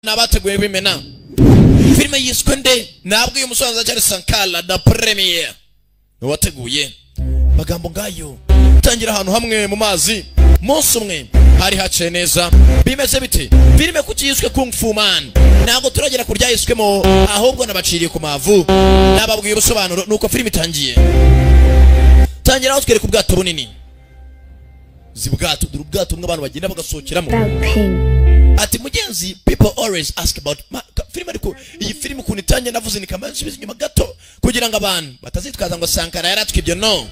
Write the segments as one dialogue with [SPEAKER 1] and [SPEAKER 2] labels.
[SPEAKER 1] N'abateguye bimena filime yiswe nde? Nabwo uyu musobanuro cyari Sankara da Premier wateguye magambo ngayo. Tangira ahantu hamwe mu mazi, munsi umwe hari haciye neza. Bimeze bite filime kuki yiswe Kung Fu Man? Ntabwo turagera kurya yiswemo, ahubwo nabaciriye ku mavu, nababwiye ubusobanuro nuko filime itangiye. Tangira aho twereka ubwato bunini, zibwato dore ubwato bumwe abantu bagenda bagasohokeramo. Ati mugenzi, people always ask about filime, ariko iyi filime ukuntu itangiye navuze ni kamara nsubiza inyuma gato kugira ngo abantu batazitwaza ngo Sankara yaratwibye. No,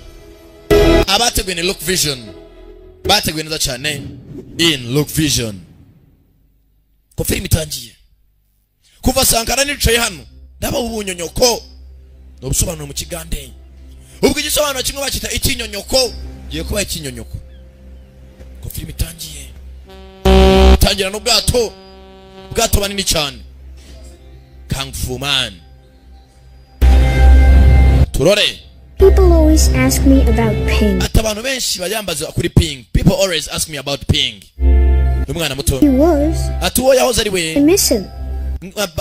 [SPEAKER 1] abateguye ni Look Vision, bateguye neza cyane in Look Vision. Ko filime itangiye kuva Sankara nicaye hano ndaba ubunyonyoko ni ubusobanuro mu Kigande, ubwo igisobanuro kimwe bakita ikinyonyoko, giye kuba ikinyonyoko. Ko filime itangiye tangira n'ubwato, ubwato banini cyane, Kung Fu Man. Turore.
[SPEAKER 2] People always ask me about Ping.
[SPEAKER 1] Ati abantu benshi bayambaza kuri Ping. People always ask me about Ping. Umwana muto.
[SPEAKER 2] He was.
[SPEAKER 1] Ati uwo yahoze ari we.
[SPEAKER 2] I miss him.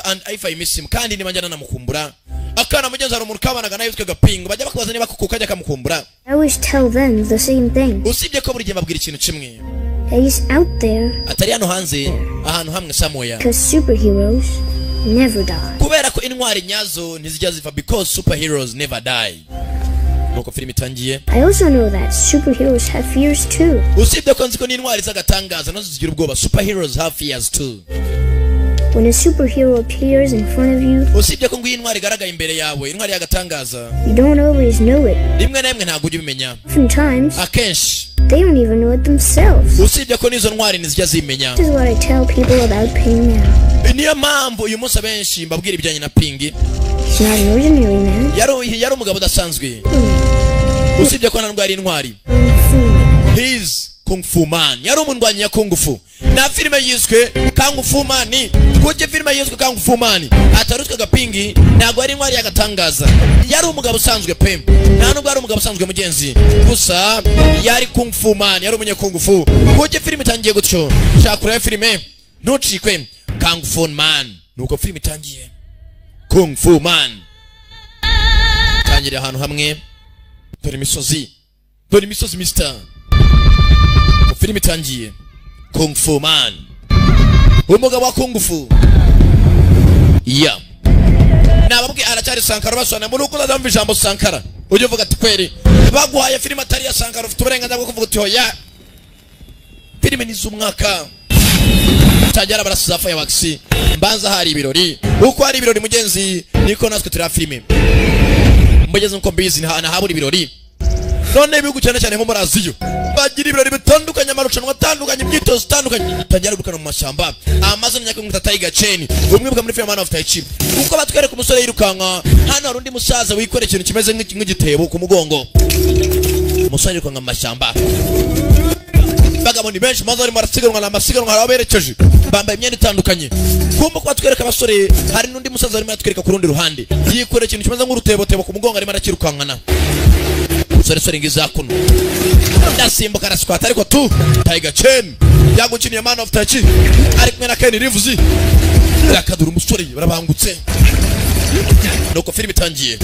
[SPEAKER 1] And if I miss him, kandi niba njyana namukumbura. Akana mugenzi hari umuntu kabanaga nawe witwaga Ping, bajya bakubaza niba kuko kajya kamukumbura.
[SPEAKER 2] I always tell them the same thing.
[SPEAKER 1] Usibye ko buri gihe mbabwira ikintu kimwe.
[SPEAKER 2] He's out there.
[SPEAKER 1] Atari hano hanze, ahantu hamwe somewhere.
[SPEAKER 2] Because superheroes never die.
[SPEAKER 1] Kubera ko intwari nyazo ntizijya ziva, because superheroes never die. Nuko filime itangiye.
[SPEAKER 2] I also know that superheroes have fears too.
[SPEAKER 1] Usibye ko nzi ko n'intwari z'agatangaza nazo zigira ubwoba. Superheroes have fears too.
[SPEAKER 2] When a superhero appears in front of you,
[SPEAKER 1] usibye ko ngo intwari igaragaye imbere yawe, intwari y'agatangaza,
[SPEAKER 2] you don't always know it.
[SPEAKER 1] Rimwe na rimwe ntabwo ujya ubimenya.
[SPEAKER 2] Oftentimes,
[SPEAKER 1] akenshi,
[SPEAKER 2] they don't even know it themselves.
[SPEAKER 1] Usibye ko n'izo ntwari ntizijya zimenya.
[SPEAKER 2] This is what I tell people about Ping now.
[SPEAKER 1] Niyo mpamvu uyu munsi abenshi mbabwira ibijyanye na Ping.
[SPEAKER 2] He's not an ordinary man.
[SPEAKER 1] Yari umugabo udasanzwe. Usibye ko nta ari intwari. He's Kung Fu Man. Yari umundwanyi ya Kung Fu. Na filime yiswe Kung Fu Man. Kuki filime yiswe Kung Fu Man? Atarutwaga Ping, ntabwo ari intwari y'agatangaza. Yari umugabo usanzwe pe. Nta nubwo ari umugabo usanzwe mugenzi. Gusa yari Kung Fu Man, yari umunye Kung Fu. Kuki filime itangiye gutyo? Shaka kureba filime, ntucikwe. Kung Fu Man. Nuko filime itangiye. Kung Fu Man. Tangirira ahantu hamwe. Dore imisozi. Dore imisozi mister. Filime itangiye. Kung Fu Man. Umugabo wa Kung Fu. Yeah. Nababwiye aracyari Sankara basona muri uko uzazamva ijambo Sankara. Ujye uvuga ati kweri baguhaye filime atari ya Sankara, ufite uburenganzira bwo kuvuga uti hoya. Filime ni z'umwaka. Tajara barasiza fireworks. Mbanza hari ibirori. Uko hari ibirori mugenzi niko natwe turi filime. Mbugeze nko mbizi ntahabura ibirori. None ibihugu cyane cyane nko muri Aziya bagira ibirori bitandukanye, amarushanwa atandukanye, imyitozo itandukanye. Tangira gukana mu mashyamba Amazon nyakumwe Tiger Chain, umwe bwa muri film Man of Tai Chi. Uko batwereka umusore yirukanka, hano hari undi musaza wikore ikintu kimeze nk'igitebo ku mugongo. Umusore yirukanka mu mashyamba. Bagabo ni benshi maze barimo barasiganwa n'amasiganwa, hari aberekeje bambaye imyenda itandukanye. Kumva ko batwereka abasore, hari n'undi musaza arimo aratwereka ku rundi ruhande, yikore ikintu kimeze nk'urutebotebo ku mugongo, arimo arakirukankana. Sore sore ngiza kuno ndasimbuka arasquat, ariko tu Tiger Chain yagukiniye Man of Tai Chi ari kumwe na Ken Reeves. Rakadura umusore barabangutse. Nuko filime itangiye.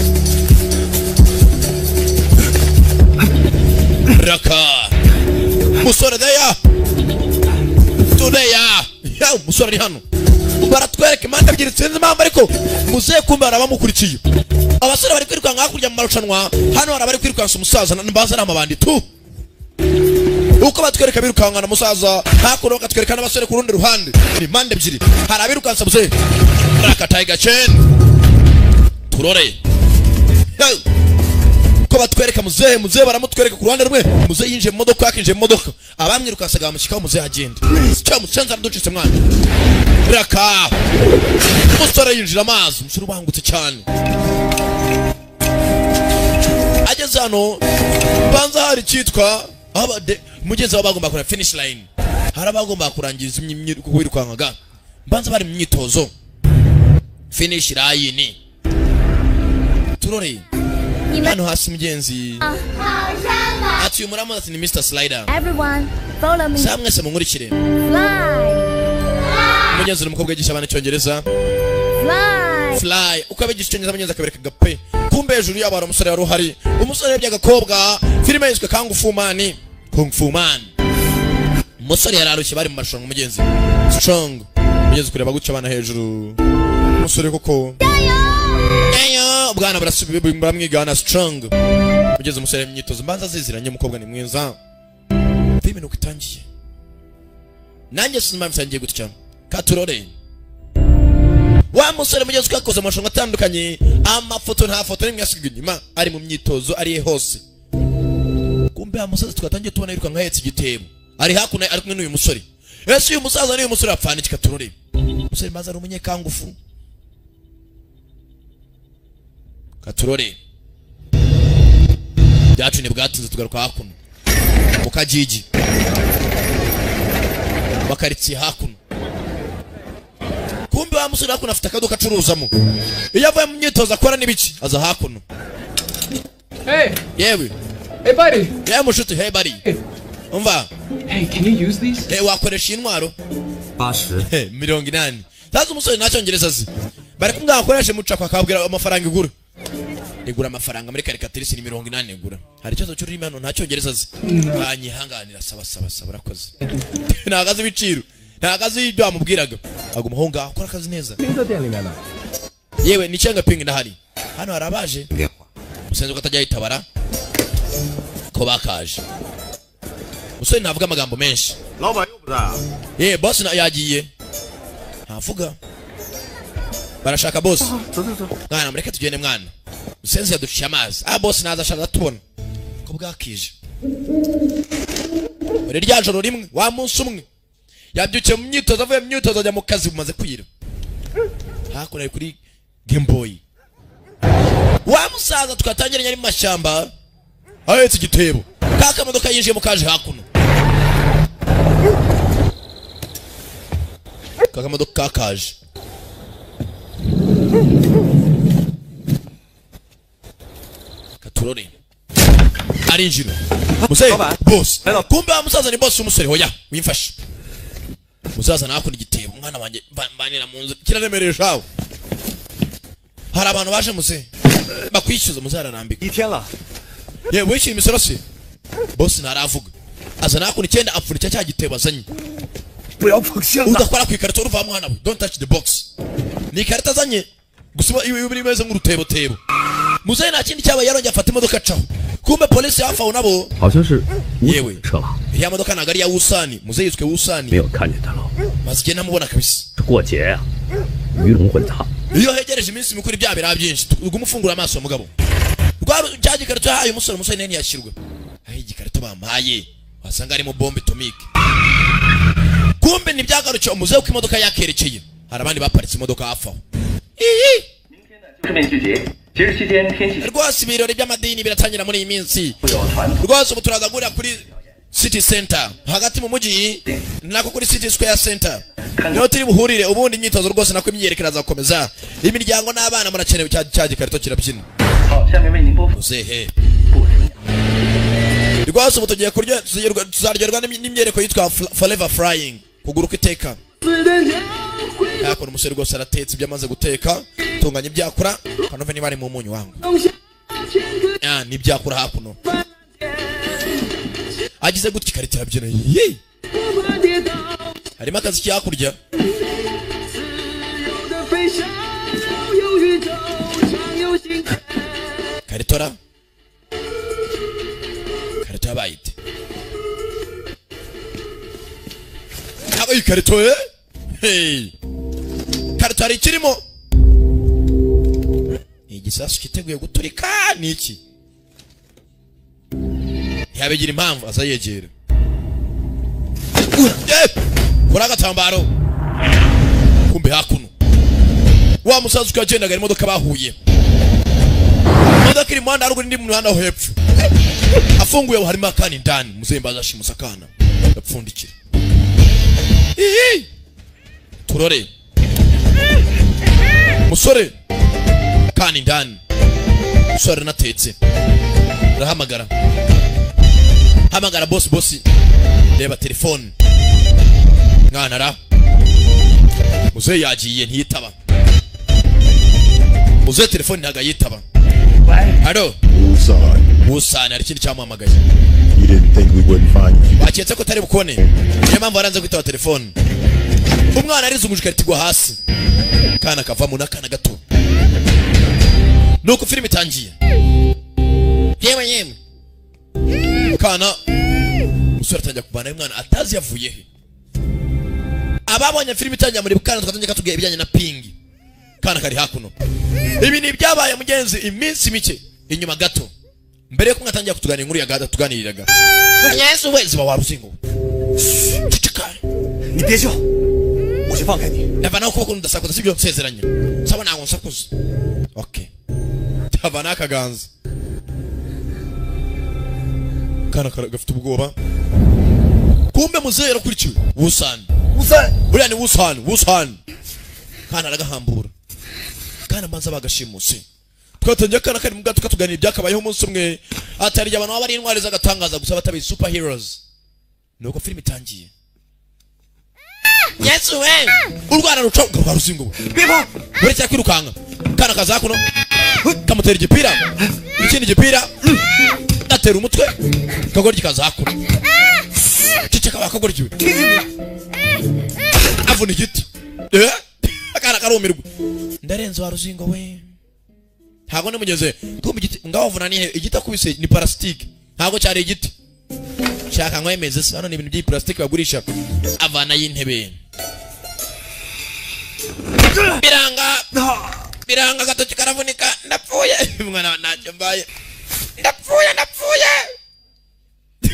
[SPEAKER 1] Raka musore there today ya musore ari hano baratwereka impande ebyiri sinzi impamvu, ariko muzehe kumbe arabamukurikiye. Abasore bari kwirukanka hakurya mu marushanwa, hano hari abari kwirukansa umusaza mbaza n'amabandi tu. Uko batwereka birukanka na musaza, hakuno bakatwereka n'abasore ku rundi ruhande. Ni impande ebyiri, hari abirukansa muzehe. Raka Tiger Chain. Turore. Uko batwereka muzehe, muzehe baramutwereka ku ruhande rumwe. Muzehe yinjiye mu modoka, yakinjiye mu modoka. Abamwirukansaga bamushyikaho, muzehe agenda. Cya musenza araducitse mwana. Raka. Umusore yinjira amazi, umusore ubangutse cyane. Ageze hano banza hari cyitwa mugenzi wabo bagomba kura finish line. Hari abagomba kurangiza kwirukankaga. Banza bari mu myitozo. Finish line. Turore. Hano hasi mugenzi. Ati uyu muramu ati ni Mr Slider.
[SPEAKER 3] Everyone follow me.
[SPEAKER 1] Samwe se munkurikire.
[SPEAKER 3] Fly.
[SPEAKER 1] Mugenzi n'umukobwa yigisha abana icyongereza.
[SPEAKER 2] Fly.
[SPEAKER 1] Fly. Uko abigisha icyongereza mugenzi akabereka gape. Kumbe hejuru yabo hari umusore wari uhari. Umusore yarebye agakobwa. Filime yiswe Kung Fu Man. Kung Fu Man. Umusore yararushye bari mu marushanwa mugenzi. Strong. Mugenzi kureba gutya abana hejuru. Umusore koko. Eyo, ubwana baramwigana strong. Mugenzi umusore imyitozo mbanza ziziranye umukobwa ni mwiza. Filime nuko itangiye. Nanjye sinzi itangiye gutya. Katurore. Wa musore mugenzi twakoze amarushanwa atandukanye, amafoto nta foto nimwe yasigaye inyuma, ari mu myitozo ari hose. Kumbe wa musaza twatangiye tubona yiruka nkahetse igitebo. Ari hakuno ari kumwe n'uyu musore. Ese uyu musaza n'uyu musore apfana iki katurore? Umusore maze ari umunyekangufu. Katurore. Byacu ni bwatinze tugaruka hakuno. Mu kajiji. Bakaritsiye hakuno. Kumbe wa musore hakuno afite akaduka acuruzamo. Iyo avuye mu myitozo akora n'ibiki aza hakuno.
[SPEAKER 3] Hey.
[SPEAKER 1] Yewe.
[SPEAKER 3] Hey buddy.
[SPEAKER 1] Yewe mushuti, hey buddy. Umva.
[SPEAKER 3] Hey, can you use these?
[SPEAKER 1] Hey, wakoresha intwaro?
[SPEAKER 4] 80.
[SPEAKER 1] 80. Tazi umusore ntacyongereza azi. Bari kumwe akoreshe mucako akabwira amafaranga igura. Igura amafaranga muri karikatrice ni 80 igura. Hari ikibazo cy'ururimi hano ntacyongereza azi. Banyihanganira saba saba saba urakoze. Ntagazi ibiciro. Ntagazi ibyo amubwiraga. Aguma aho ngaho akora akazi neza. Yewe ni cyanga ping ndahari. Hano harabaje. Musenze ko atajya yitabara. Ko bakaje. Musore ntavuga amagambo menshi. Ye boss na yagiye. Ntavuga. Barashaka boss. Mwana mureke tugende mwana. Musenzi yaduciye amazi. Ah boss naza ashaka tubona. Ko bwakije. Muri rya joro rimwe wa munsi umwe. Yabyukiye mu myitozo avuye mu myitozo ajya mu kazi bumaze kwira. Hakuno ari kuri Game Boy. Wa musaza twatangiranye ari mu mashyamba. Ahetse igitebo. Kaka modoka yinjiye mu kaje hakuno. Kaka modoka kakaje. Katurore. Arinjira. Museye boss. Kumbe wa musaza ni boss umusore hoya wimfashe. Musaza nakunda igitebo umwana wanjye mbanira mu nzu kiraremereye shawo. Hari abantu baje muse bakwishyuza muzara arambika. Ye wishyura imisoro se? Boss ntaravuga. Aza nakunda icyenda apfundika cya gitebo azanye. Udakora ku ikarito uruva mwana we. Don't touch the box. Ni ikarita azanye gusa ibi bimeze nk'urutebo tebo. Muzehe nta kindi cyabaye yarongeye afata imodoka acaho. Kumbe polisi hafi aho nabo. Yewe. Ya modoka ntabwo ari iya Wusani. Muzehe yiswe Wusani. Maze igihe ntamubona kabisa. Iyo hegereje iminsi mikuru ibyaha biraba byinshi. Ugume ufungura amaso mugabo. Rwa cya gikarito yahaye umusore, umusore nawe ntiyashyirwa. Aho igikarito bampaye wasanga harimo bombe atomike. Kumbe ntibyagarukiye umuzehe uko imodoka yakerekeye. Hari abandi baparitse imodoka hafi aho. Rwose ibirori by'amadini biratangira muri iyi minsi. Rwose ubu turaza guhurira kuri City Center hagati mu mujyi, nako kuri City Square Center. Niho turi buhurire ubundi imyitozo rwose nako imyiyerekano irazakomeza. Imiryango n'abana murakenewe cya gikarito kirabyina. Muzehe. Rwose ubu tugiye kurya tuzaryoherwa n'imyereko yitwa Forever Frying, kuguruka iteka. Yakora umusore rwose aratetse ibyo amaze guteka, tunganya ibyakora, kanove niba ari mu munyu wangu. Ah, nibyakora hakuno. Agize gutya ikarita irabyina. Ye! Harimo akazi cyakurya. Karitora. Karito yabayite. Abo ikarito eh? Hey. Karito hari ikirimo. Ni igisasu kiteguye guturika ni iki? Ntiyabigira impamvu aza yegera. Kora agatambaro. Kumbe hakuno. Wa musaza uko yagendaga imodoka bahuye. Imodoka iri muhanda haruguru indi mu muhanda wo hepfo. Afunguye harimo akana indani. Muzehe mbaza ashimusa akana. Yapfundikira. Ihi! Turore. Musore. Akana indani. Musore natetse. Arahamagara. Hamagara boss boss. Reba telefone. Mwana ra. Muzehe yagiye ntiyitaba. Muzehe telefone ntago ayitaba. Halo. Musani hari ikindi cyamuhamagaye.
[SPEAKER 4] You didn't think we wouldn't find you.
[SPEAKER 1] Baketse ko tari bukone. Niyo mpamvu aranze kwitaba telefone. Umwana arizunguje ikarita hasi. Kana kavamo n'akana gato. Nuko filime itangiye. Yewe yewe. Kana umusore atangira kubana n'umwana atazi yavuye he. Ababonye filime itangira muri bukana twatangiye katubwiye ibijyanye na pingi. Kana kari hakuno. Ibi ni ibyabaye mugenzi iminsi mike inyuma gato. Mbere yuko mwatangira kutuganira inkuru ya gada tuganiriraga. Yesu we ziba waruzingo. Cicika.
[SPEAKER 5] Ni byejo. Uje fanka ni.
[SPEAKER 1] Ndavana ukuboko ndasakuza sibyo nsezeranye. Saba nango nsakuza. Okay. Ndavana akaganza. Kana gafite ubwoba. Kumbe muzehe yarakurikiwe. Wusan.
[SPEAKER 5] Wusan.
[SPEAKER 1] Buriya ni Wusan, Wusan. Kana aragahambura. Kana manza bagashimuse. Twatangiye kana kari mu gato katuganira ibyakabayeho umunsi umwe atari abantu baba ari intwari z'agatangaza gusa batabi superheroes. Nuko filime itangiye. Yesu we urwana ruco rwa ruzingo.
[SPEAKER 5] Biba
[SPEAKER 1] buretse kwirukanga. Kana kazakuno kamutera igipira. Ikindi gipira atera umutwe kagoryi kazakuno. Ciceka bakagoryi. Avuna igiti. Akana karumirwa. Ndarenze wa ruzingo we. Ntago namugeze kumbe igiti ngaho vuna ni igiti akubise ni plastic ntago cyari igiti shaka nkwemeze se hano ni ibintu by'i plastic bagurisha avana y'intebe biranga biranga gatoki karavunika ndapfuye mwana ntacyo mbaye ndapfuye ndapfuye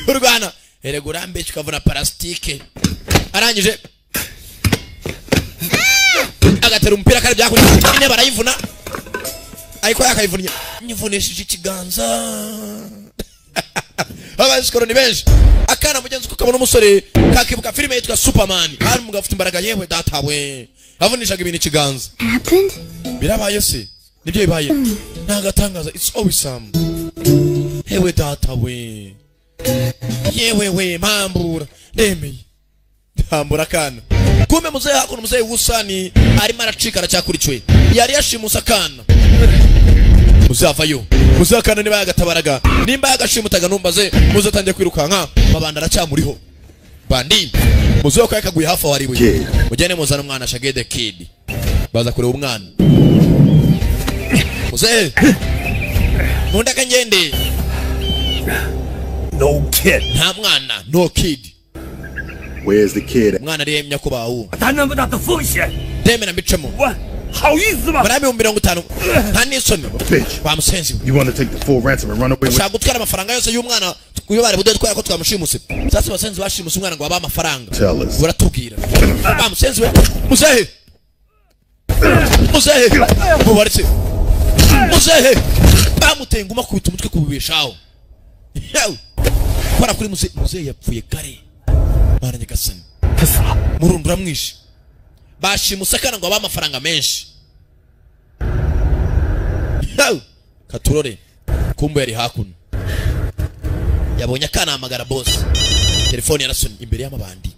[SPEAKER 1] urwana erega urambe kikavuna plastic arangije agatera umupira kare byakunze intebe barayivuna ariko yakayivunnye nyivunishije ikiganza. Abasikoro ni benshi. Akana mugenzi kuko kabona umusore kakibuka filime yitwa Superman. Hari umugabo ufite imbaraga yewe data we avunishaga ibintu ikiganza. Birabaye se nibyo bibaye ntagatangaza. It's awesome. Hewe data we yewe we mpambura ndemeye mpambura akana. Kumbe muzehe hakuno muzehe Wusani arimo aracika aracyakurikiwe. Yari yashimusa akana. Muzavayo muzakana niba yagatabaraga nimba yagashimutaga numbaze muzatangiye kwirukanka mabanda aracyamuriho bandi muzehe ko yakaguye hafi aho ari we mugende muzana umwana Shagede Kid baza kureba umwana muzehe mundaka ngende.
[SPEAKER 5] No kid.
[SPEAKER 1] Nta mwana, no kid.
[SPEAKER 4] Where's the kid?
[SPEAKER 1] Umwana ari yemya ko bawu demena mbicemo
[SPEAKER 5] Marami
[SPEAKER 1] 50 nta n'isoni bamusenzi.
[SPEAKER 4] You want to take the full ransom and run away with
[SPEAKER 1] ushaka gutwara amafaranga yose y'umwana kuyo bari budwe twara ko twamushimuse. Sasa basenzi bashimuse umwana ngo abahe amafaranga uratubwira bamusenzi we muzehe muzehe mubaretse muzehe bamuteye inguma kubita umutwe kubibeshaho. Kora kuri muzehe muzehe yapfuye kare bana nyagasani murundura mwishe bashimuse akana ngo abahe amafaranga menshi. Katurore kumbe yari hakuno yabonye akana amagara boss telefone yarasonye imbere y'amabandi.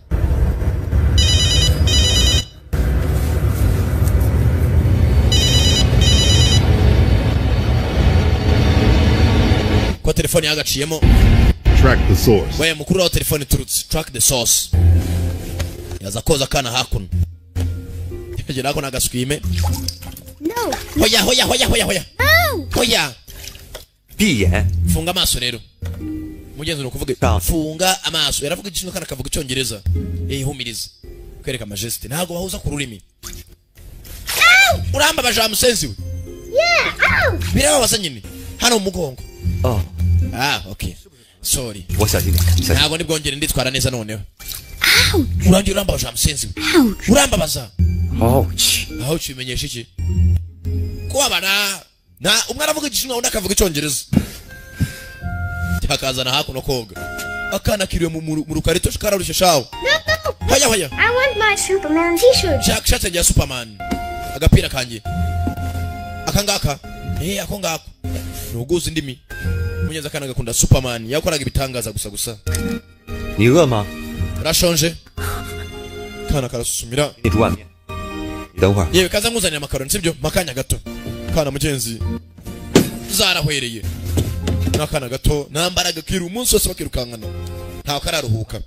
[SPEAKER 1] Ko telefone yagaciyemo.
[SPEAKER 4] Track the source.
[SPEAKER 1] Wewe mukuru wa telefone turutse track the source. Yaza koza akana hakuno. Yagera ko nagaswime.
[SPEAKER 2] No.
[SPEAKER 1] Hoya hoya hoya hoya hoya.
[SPEAKER 2] No.
[SPEAKER 1] Hoya.
[SPEAKER 5] Biye.
[SPEAKER 1] Funga amaso rero. Mugenzi nukuvuga funga amaso. Yaravuga igishinwa kana kavuga icyongereza. Yihumiriza. Kwereka majesty ntago bahuza ku rurimi. Uramba baja musenzi we.
[SPEAKER 2] Yeah. Ow.
[SPEAKER 1] Birababaza nyine. Hano mugongo.
[SPEAKER 5] Oh.
[SPEAKER 1] Ah, okay. Sorry. Ntago nibwongere nditwara neza noneho. Urangiye uramba baja musenzi we. Uramba baza.
[SPEAKER 5] Ouch.
[SPEAKER 1] Aho kimenyesha iki? Kubabara na umwe aravuga igishinwa undi akavuga icyongereza. Akazana hakuno koga. Akana kiriwe mu rukarito kararushye shawo. Hoya hoya.
[SPEAKER 2] I want my Superman t-shirt.
[SPEAKER 1] Shaka shati ya Superman. Agapira kanje. Akangaka. Ako ngako. Nuguza indimi. Munyeza akana gakunda Superman. Yakoraga ibitangaza gusa gusa.
[SPEAKER 5] Ni ma?
[SPEAKER 1] Urashonje? Kana karasusumira.
[SPEAKER 5] 等会儿，
[SPEAKER 1] Yewe, kaza nkuzanira amakaroni, sibyo? Makanya gato. Kana mugenzi zarahwereye n'akana gato, nta mbaraga, kira umunsi wose bakirukankana, ntawe kararuhuka.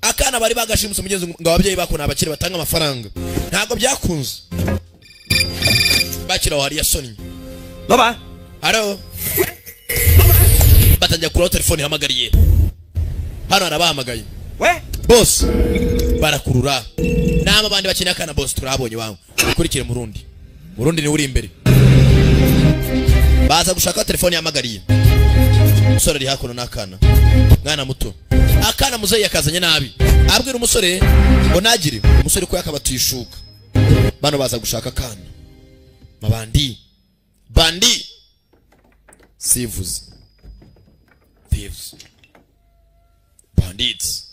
[SPEAKER 1] Akana bari bagashimuse mugenzi ngo ababyeyi bako ni abakire batanga amafaranga, ntabwo byakunze. Bakira aho hari yasonnye.
[SPEAKER 5] 老板，
[SPEAKER 1] Haro batangira kuraho telefone ihamagariye hano, harabahamagaye.
[SPEAKER 5] 喂，
[SPEAKER 1] Boss barakurura nama abandi bakeneye akana. Boss, turahabonye wangu, ukurikire murundi. Murundi niwe uri imbere, baza gushaka telefone yahamagariye. Umusore ari hakuno n'akana, mwana muto. Akana muzeyi yakazanye nabi, abwira umusore ngo nagire umusore ko yakabatishuka. Bano baza gushaka akana, mabandi bandi sivuze, thieves, bandits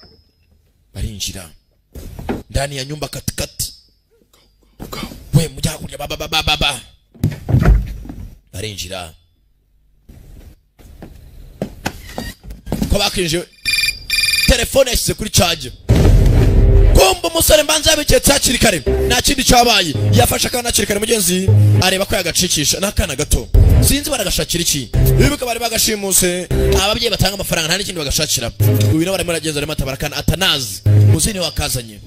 [SPEAKER 1] barinjira ndani ya nyumba katikati. We mujya hakurya, ba ba ba ba ba ba, barinjira ko bakinjiye, telefone yashyize kuri charge. Kumva umusore mbanza yabiketse hakiri kare, nta kindi cyabaye, yafashe akana hakiri kare mugenzi, areba ko yagacikisha. N'akana gato, sinzi baragashakira iki. Bibuka bari bagashimuse ababyeyi batanga amafaranga, nta n'ikindi bagashakira. Uyu nawe arimo aragenza, arimo atabara akana atanazi muzi wakazanye.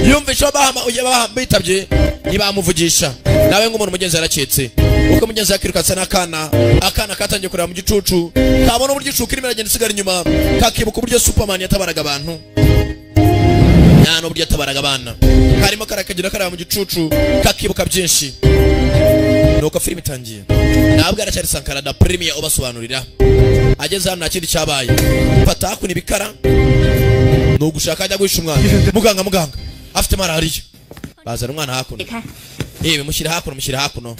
[SPEAKER 1] Yumvishe bahama bitabye, ntibamuvugisha nawe nk'umuntu. Mugenzi yaraketse uko mugenzi yakirukatse n'akana. Akana katangiye kureba mu gicucu, kabona uburyo icucu irimo iragenda isigara inyuma, kakibuka uburyo Superman yatabaraga abantu, nta n'uburyo yatabaraga abana. Karimo karakagira kareba mu gicucu, kakibuka byinshi. Nuko filime itangiye, ntabwo aracyari Sankara da Premier ubasobanurira. Ageze hano, nta kindi cyabaye, fata hakuno ibikara ni ugushaka ajya guhisha umwana. Muganga, muganga, afite malariya. Bazana umwana hakuno. Yewe, mushyira hakuno, mushyira hakuno,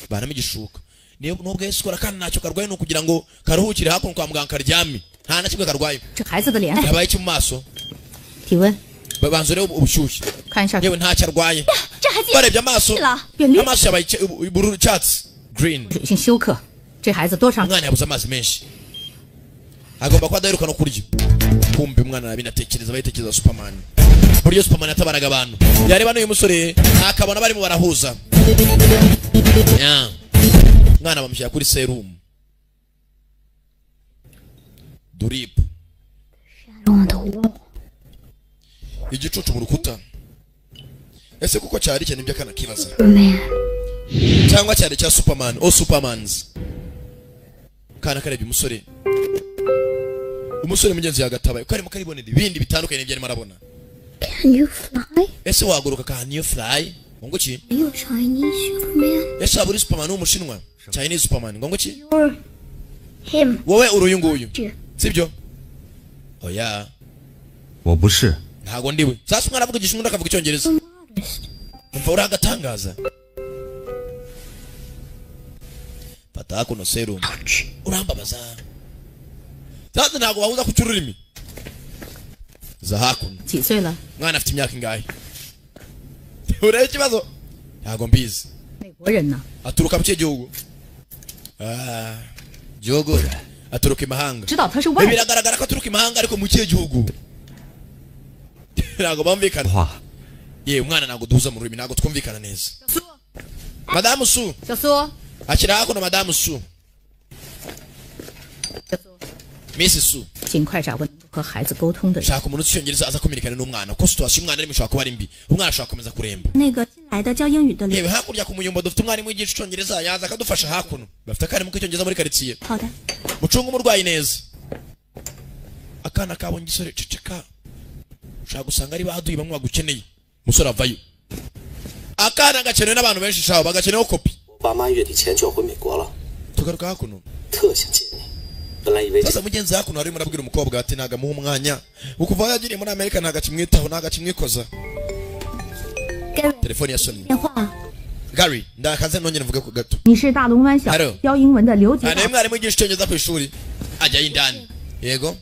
[SPEAKER 1] banamo igishuka. Niyo nubwo Yesu ukora kandi ntacyo karwaye, ni ukugira ngo karuhukire hakuno kwa muganga karyame, nta na kimwe karwaye.
[SPEAKER 6] 这孩子的脸，
[SPEAKER 1] Yabaye iki mu maso?
[SPEAKER 6] 体温，
[SPEAKER 1] Babanza urebe ubushyuhe.
[SPEAKER 6] 看一下。
[SPEAKER 1] Yewe, ntacyo arwaye.
[SPEAKER 6] 这孩子
[SPEAKER 1] Barebye amaso,
[SPEAKER 6] 了，变绿，
[SPEAKER 1] amaso yabaye ubururu, icyatsi, green.
[SPEAKER 6] 水性休克，这孩子多长？
[SPEAKER 1] Umwana yabuze amazi menshi, agomba kuba adaheruka no kurya. Kumva umwana arabinatekereza, bayitekereza Superman, uburyo Superman yatabaraga abantu. Yareba n'uyu musore akabona barimo barahuza. Ya. Umwana bamushyira kuri serumu, drip.
[SPEAKER 2] Shadow on the wall.
[SPEAKER 1] Igicucu mu rukuta, ese kuko cyari cye? Nibyo akana kibaza.
[SPEAKER 2] Superman.
[SPEAKER 1] Cyangwa cyari cya Superman o Supermans? Kana karebye umusore, umusore mugenzi yagatabaye ko arimo karibonera ibindi bitandukanye n'ibyo arimo arabona.
[SPEAKER 2] Can you fly?
[SPEAKER 1] Ese waguruka? Can you fly? Ngo ki?
[SPEAKER 2] Are you a Chinese Superman?
[SPEAKER 1] Ese waba uri Superman w'umushinwa, Chinese Superman? Ngo ki?
[SPEAKER 2] You're him.
[SPEAKER 1] Wowe uri uyu nguyu?
[SPEAKER 2] Yeah.
[SPEAKER 1] Sibyo? Oya.
[SPEAKER 5] 我不是，
[SPEAKER 1] Ntago ndiwe. Sasa umwana avuga igishinwa, undi akavuga icyongereza.
[SPEAKER 2] Modest.
[SPEAKER 1] Umva, uri agatangaza. Fata hakuno serumu. Urambabaza. Sasa ntabwo bahuza ku cy'ururimi. Za hakuno.
[SPEAKER 6] 几岁了？
[SPEAKER 1] Mwana afite imyaka ingahe? Urebe ikibazo, ntabwo mbizi.
[SPEAKER 6] 美国人呢？
[SPEAKER 1] Aturuka mu kihe gihugu? Ah, gihugu aturuka imahanga.
[SPEAKER 6] 知道他是外国。
[SPEAKER 1] Biragaragara ko aturuka imahanga, ariko mu kihe gihugu ntabwo bumvikana.
[SPEAKER 5] 话
[SPEAKER 1] Yewe umwana, ntabwo duhuza mu rurimi, ntabwo twumvikana neza. Madamu Su.
[SPEAKER 6] 小苏，
[SPEAKER 1] Akira hakuno, madamu Su.
[SPEAKER 6] 小苏，
[SPEAKER 1] Miss Su.
[SPEAKER 6] 尽快找个能够和孩子沟通的人。
[SPEAKER 1] Shaka umuntu uzi icyongereza aza kuminikana n'umwana, kuko situation umwana arimo ishobora kuba ari mbi, umwana ashobora gukomeza kuremba.
[SPEAKER 7] 那个新来的教英语的刘，
[SPEAKER 1] Yewe, hakurya ku muyumbo dufite umwarimu wigisha icyongereza, yaza akadufasha. Hakuno bafite akarimu k'icyongereza muri karitsiye.
[SPEAKER 7] 好的，
[SPEAKER 1] Mucunge umurwayi neza. Akana kabonye igisore, ceceka, ushobora gusanga ari baduyi bamwe bagukeneye. Umusore avayo, akana gakenewe n'abantu benshi, shaho bagakeneyeho kopi.
[SPEAKER 8] 爸妈月底前就要回美国了，
[SPEAKER 1] Tugaruka hakuno.
[SPEAKER 8] 特想见你。本来以为这
[SPEAKER 1] Sasa mugenzi hakuno arimo arabwira umukobwa ati ntago amuha umwanya, ukuva aho yagiriye muri Amerika ntago akimwitaho, ntago akimwikoza.
[SPEAKER 2] Gary.
[SPEAKER 1] Telefone ya sonnye.
[SPEAKER 2] 电话。
[SPEAKER 1] Gary, ndakaze nongere mvuge ku gato.
[SPEAKER 6] 你是大龙湾小
[SPEAKER 1] Hello.
[SPEAKER 6] 教英文的刘杰
[SPEAKER 1] Aha niwe mwarimu wigisha icyongereza ku ishuri. Ajyayo indani, yego,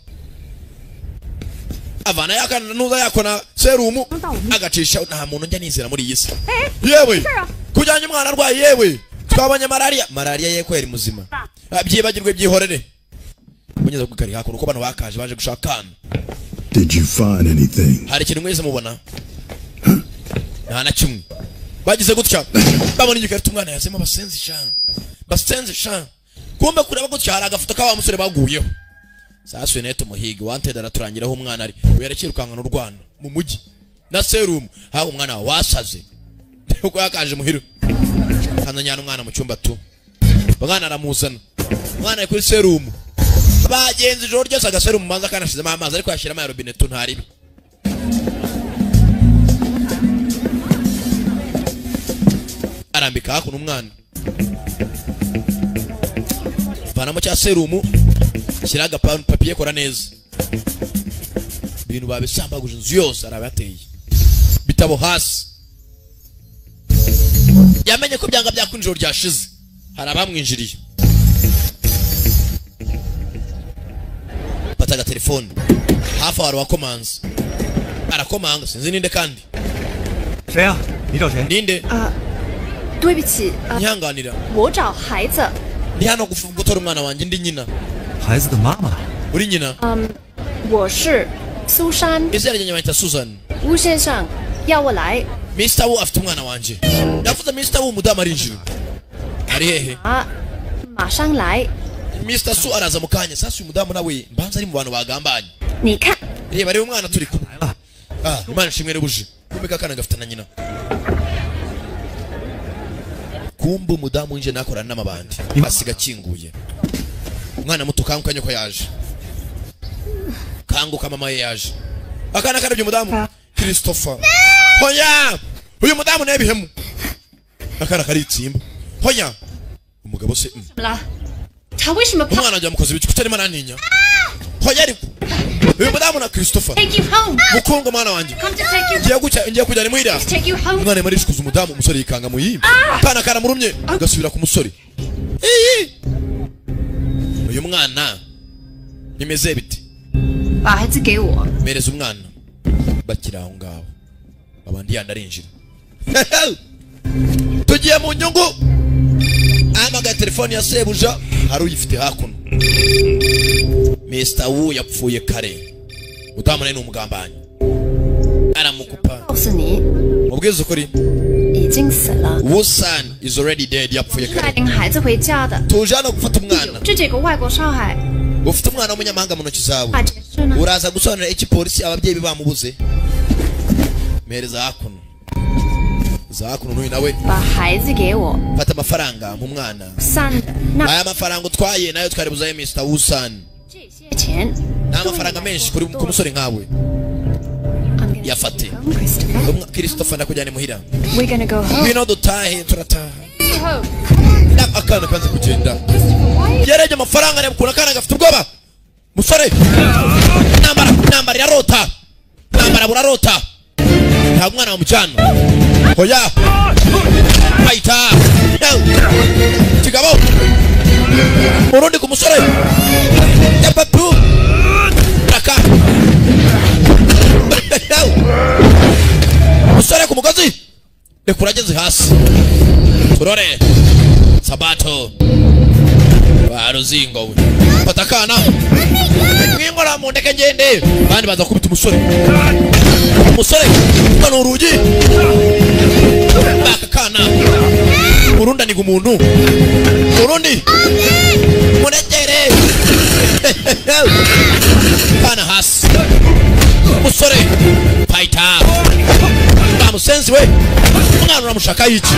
[SPEAKER 1] avana yakana nuza yakona serumu agacisha. Nta muntu njya nizera muri iyi si. Yewe, kujyanye umwana arwaye, yewe twabonye malariya, malariya ye kweri muzima. Ah, byibagirwe, byihorere. Munyeza kugari hakuno uko bano bakaje baje gushaka akana.
[SPEAKER 4] Did you find anything?
[SPEAKER 1] Hari ikintu mwese mubona? Nta na kimwe. Bagize gutya babona igikarito umwana yazemo basenze sha. Basenze sha. Kumbe kureba gutya hari agafoto ka wa musore baguyeho. Saswe neto muhigi wanted araturangiraho umwana ari. Uyarekirukankana urwana mu mujyi. Na serum ha umwana wasaze. Uko yakaje muhiro. Kananyana umwana mu cyumba tu. Umwana aramuzana. Umwana ari kuri serum. Bagenzi ijoro ryose agaserum manza kanashizemo amazi ariko yashiramo ya robine tu ntaribi. Arambika hakuno umwana. Vanamo cya serumu shyira papier kora neza. Ibintu babisambaguje inzu yose arabateye. Bitabo hasi. Yamenye ko byanga byakunjiro ryashize. Hari abamwinjiriye. Fataga telefone. Hafi aho wakomanze. Arakomanga sinzi ninde kandi.
[SPEAKER 5] 谁啊？你找谁？
[SPEAKER 1] Ninde?
[SPEAKER 7] 对不起，
[SPEAKER 1] Nyihanganira.
[SPEAKER 7] 我找孩子。
[SPEAKER 1] Ndi hano gutora umwana wanjye ndi nyina.
[SPEAKER 5] 孩子的妈妈。
[SPEAKER 1] Uri nyina?
[SPEAKER 7] 我是苏珊。
[SPEAKER 1] Izina ryanjye banyita Susan.
[SPEAKER 7] 吴先生要我来。
[SPEAKER 1] Mr. Wu afite umwana wanjye. Ndavuze Mr. Wu umudamu arinjira. Ari hehe?
[SPEAKER 7] 马上来。
[SPEAKER 1] Mr. Su araza mu kanya. Sasa uyu mudamu nawe mbanza ari mu bantu bagambanye.
[SPEAKER 7] 你看。
[SPEAKER 1] Reba reba umwana turi kumwe. Ah, Imana ishimwe rubuje. Kumbe kakana gafite na nyina. Kumbe umudamu winje nakorana n'amabandi. Asiga kinguye. Umwana muto kanguka nyoko yaje. Kanguka mama ye yaje. Akana karabye umudamu Christopher. Hoya! Uyu mudamu naye bihemu. Akana karitsimba. Hoya! Umugabo se. Umwana ajya mukozi biki kutarimo araninya. Hoya ariko. Uyu mudamu na Christopher. Mukunga mwana wanjye. Ngiye kujya ni muhira. Umwana marishikuza umudamu umusore yikanga muyimba. Kana karamurumye gasubira ku musore. Uyu mwana bimeze biti.
[SPEAKER 7] 把孩子给我.
[SPEAKER 1] Mereza umwana. Bakira aho ngaho. Abandi yandarinjira. Tugiye mu nyungu. Amaga telefone ya sebuja hari uyifite hakuno. Mr. Wu yapfuye kare. Mudamu nawe ni umugambanyi. Aramukupa. Mubwize ukuri. Wu San is already dead yapfuye kare. Tuje hano gufata umwana. Ufite umwana w'umunyamahanga mu ntoki zawe. Uraza gusobanurira iki polisi ababyeyi bamubuze. Mereza hakuno. Za hakuno n'uyu nawe. Fata amafaranga mu mwana. Aya mafaranga utwaye nayo twari buzaye Mr. Wu San. Nta mafaranga menshi kuri ku musore nkawe. Yafate. Christopher ndakujyana muhira. Ngwino dutahe turataha. Akana kanze kugenda. Yarebye amafaranga areba akana gafite ubwoba. Musore. Nambara irarota. Nambara burarota. Nta mwana wamujyana. Hoya. Paita. Kigabo. Murundi ku musore. Yapapu. Raka. Musore ku mugozi. Rekura ageze hasi. Turore. Sabato. Baruzingo we. Patakana. Mwingora mu ndeke ngende. Bandi baza kubita umusore. Umusore kano urugi. Bakakana. Urunda ni gumuntu. Urundi. Munegere. Kana hasi. Umusore. Paita. Bamusenzi we. Umwana uramushaka iki?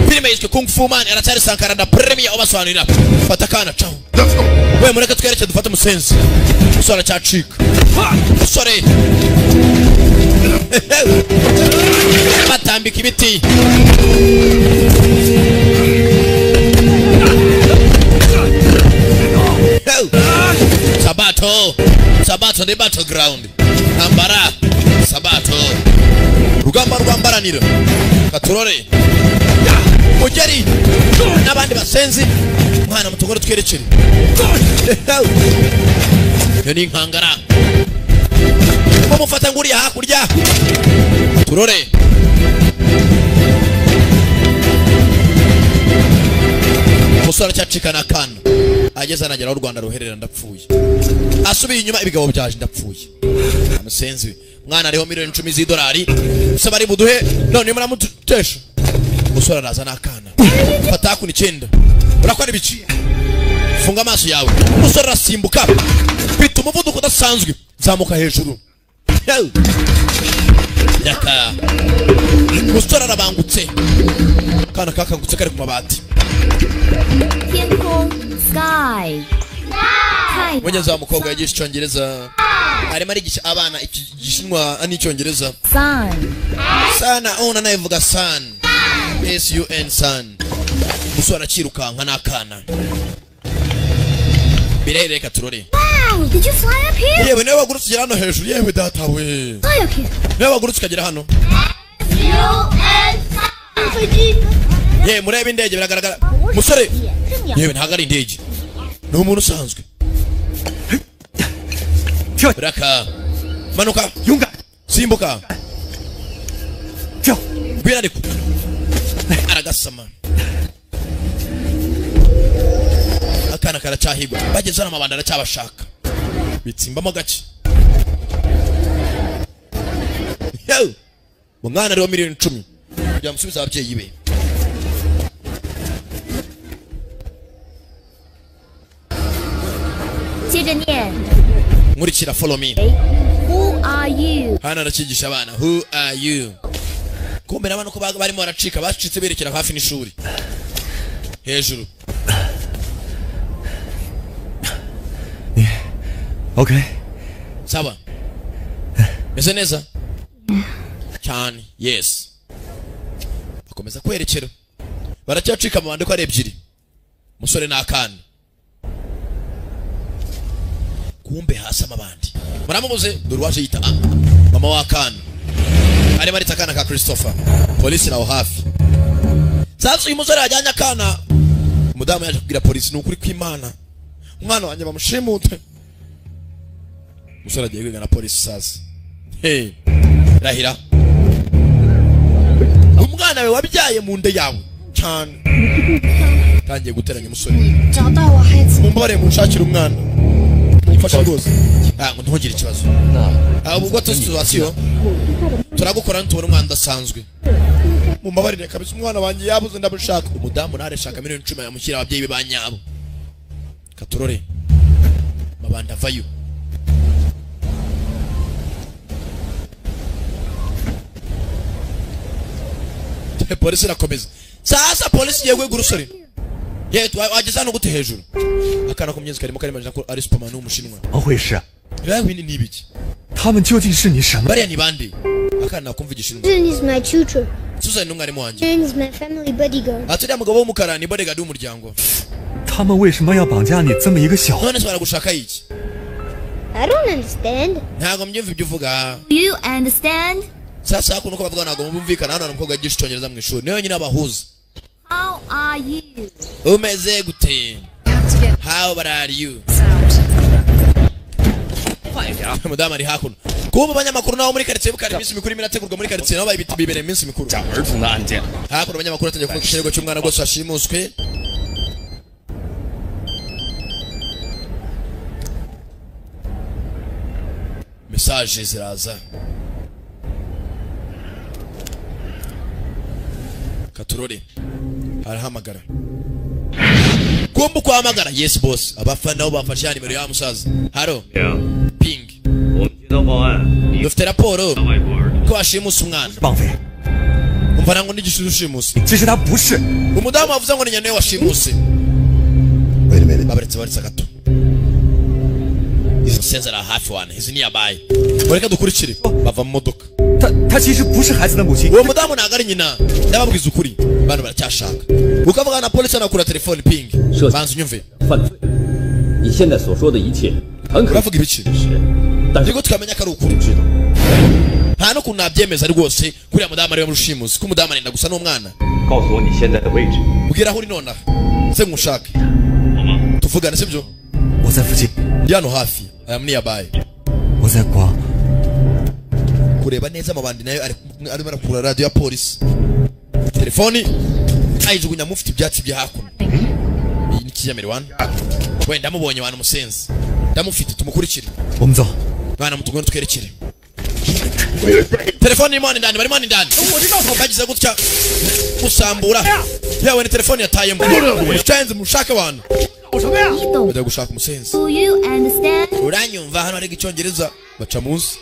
[SPEAKER 1] Filime yiswe Kung Fu Man aracyari Sankara na Premier obasobanurira. Fata kana caho. We mureke twereke dufate musenzi. Musore aracacika. Musore. Batambika ibiti. Sabato. Sabato the battleground. Ambara. Sabato. Rugamba rwambaranira. Katurore. Mugeri n'abandi basenzi mwana mutugore twerekere. Yo ni inkangara. Mumufata nguriya hakurya. Turore. Umusore aracyacikana akana. Ageze anagera aho u Rwanda ruherera ndapfuye. Asubiye inyuma ibigabo byaje ndapfuye. Amusenzi Mwana ariho miliyoni 10 z'idolari. Se bari buduhe none muramutesha. Umusore araza n'akana. Fata kuni 9. Urakora ibiki? Funga amaso yawe. Umusore arasimbuka. Bita umuvuduko udasanzwe. Zamuka hejuru. Yaka. Umusore arabangutse. Kana kakangutse kari ku mabati.
[SPEAKER 6] Sky.
[SPEAKER 1] Mwenye wa mukobwa yigisha icyongereza. Arimo arigisha abana igishinwa n'icyongereza.
[SPEAKER 6] Sun.
[SPEAKER 1] Sana ona nayivuga sun. S U N sun. Umusore aracirukanka n'akana. Birereka turore.
[SPEAKER 2] Wow, did you fly up here?
[SPEAKER 1] Yewe niwe wagurutse ugera hano hejuru yewe data we.
[SPEAKER 2] Fly up here.
[SPEAKER 1] Niwe wagurutse ukagera hano.
[SPEAKER 2] S U N
[SPEAKER 1] Ye murebe indege biragaragara. Musore. Yewe ntago ari indege. Ni umuntu usanzwe. Raka. Manuka.
[SPEAKER 5] Yunga.
[SPEAKER 1] Simbuka. Ngwino ariko. Aragasama. Akana karacyahigwa. Bageze hano amabanda aracyabashaka. Bitsimbamo gace. Yo! Umwana ariho miliyoni 10. Kugira musubize ababyeyi be. Nkurikira, follow me.
[SPEAKER 2] Who are you?
[SPEAKER 1] Hano arakigisha abana who are you? Kumbe n'abana ko barimo baracika bacitse berekera hafi n'ishuri. Hejuru.
[SPEAKER 5] Okay.
[SPEAKER 1] Sawa. Meze neza? Cyane. Yes. Bakomeza kwerekera. Baracyacika amabandi ko ari ebyiri. Musore n'akana. Kumbe hasi amabandi. Muramubuze dore waje yita mama w'akana. Arimo arita akana ka Christopher. Polisi naho hafi. Sasa uyu musore ajyanye akana. Umudamu yaje kubwira polisi ni ukuri kw'Imana. Umwana wanjye bamushimute. Musore agiye kwiga na polisi sasa. Hey. Rahira. Umwana we wabyaye mu nda yawe cyane. Tangiye guteranya umusore. Mumbare munshakira umwana. Mumfashe rwose. Ah, ngo ntugire ikibazo. Ah, ubwo situation turagukora ntubona umwana udasanzwe. Mumbabarire kabisa umwana wanjye yabuze ndabushaka. Umudamu nareshaka miliyoni 10 yamushyira ababyeyi be banyabo. Katurore. Mabanda vayo. Polisi irakomeza. Sasa polisi igiye kwegura usore. Ye wageze hano gute hejuru? Akana ko myezi karimo karimajina ko ari Superman w'umushinwa. Yewe ni ibiki? Bariya ni bande? Akana nakumva igishinwa.
[SPEAKER 2] Susan is my tutor.
[SPEAKER 1] Susan ni umwarimu wanjye.
[SPEAKER 2] Susan is my family bodyguard.
[SPEAKER 1] Ati uriya mugabo w'umukara ni bodyguard w'umuryango. None se baragushaka iki?
[SPEAKER 2] I don't understand.
[SPEAKER 1] Ntabwo mbyumva ibyo uvuga.
[SPEAKER 6] You understand?
[SPEAKER 1] Sasa hakuno uko bavuga ntabwo mumvikana. Hano umukobwa yigisha icyongereza mu ishuri. Niyo nyine abahuza.
[SPEAKER 6] How are you?
[SPEAKER 1] Umeze gute? How are you? Mudamu ari hakuno. Kuba abanyamakuru nabo muri quartier bukari iminsi mikuru imirategurwa muri quartier nabo bayibita bibereye iminsi mikuru. Hakuno abanyamakuru batangiye kuvuga ikirego cy'umwana rwose washimuswe. Message ziraza. Katurore arahamagara. Kumbu kuhamagara. Yes boss. Abafana nabo bafashe ya nimero ya musaza. Haro. Ping. Dufite raporo ko washimusa umwana. Umva nango n'igishuzo ushimuse. Umudamu avuze ngo ni nyane washimuse.
[SPEAKER 4] Wait a minute.
[SPEAKER 1] Babaretse baretse gato. Musenza hafi wana. Izi ni yabaye. Bareka dukurikire. Bava mu modoka. Uwo mudamu ntago ari nyina. Ndababwiza ukuri. Bano baracyashaka. Ukavuga na polisi anakura telefone ping. Banza unyumve. Uravuga ibiki? Niko tukamenya ko ari ukuri. Nta no kunabyemeza rwose kuriya mudamu ari we mushimusi. Ko umudamu arenda gusa n'umwana. Mbwira aho uri nonaha. Se nkushake. Tuvugane sibyo? Ndi hano hafi. I am nearby. Kureba neza amabandi nayo arimo arakura radio ya polisi. Telefoni ayijugunya mufite ibyatsi bya hakuno. Iyi ni kijyambere wana. Wenda ndamubonye wana umusenzi. Ndamufite tumukurikire. Mwana mutugone twerekere. Telefone irimo ndani, barimo ndani. Bagize gutya gusambura. Yawe ni telefone yatayemo. Mucenze mushaka abantu. Bajya gushaka umusenzi.
[SPEAKER 6] Do you understand?
[SPEAKER 1] Uranyumva hano ari icyongereza baca munsi.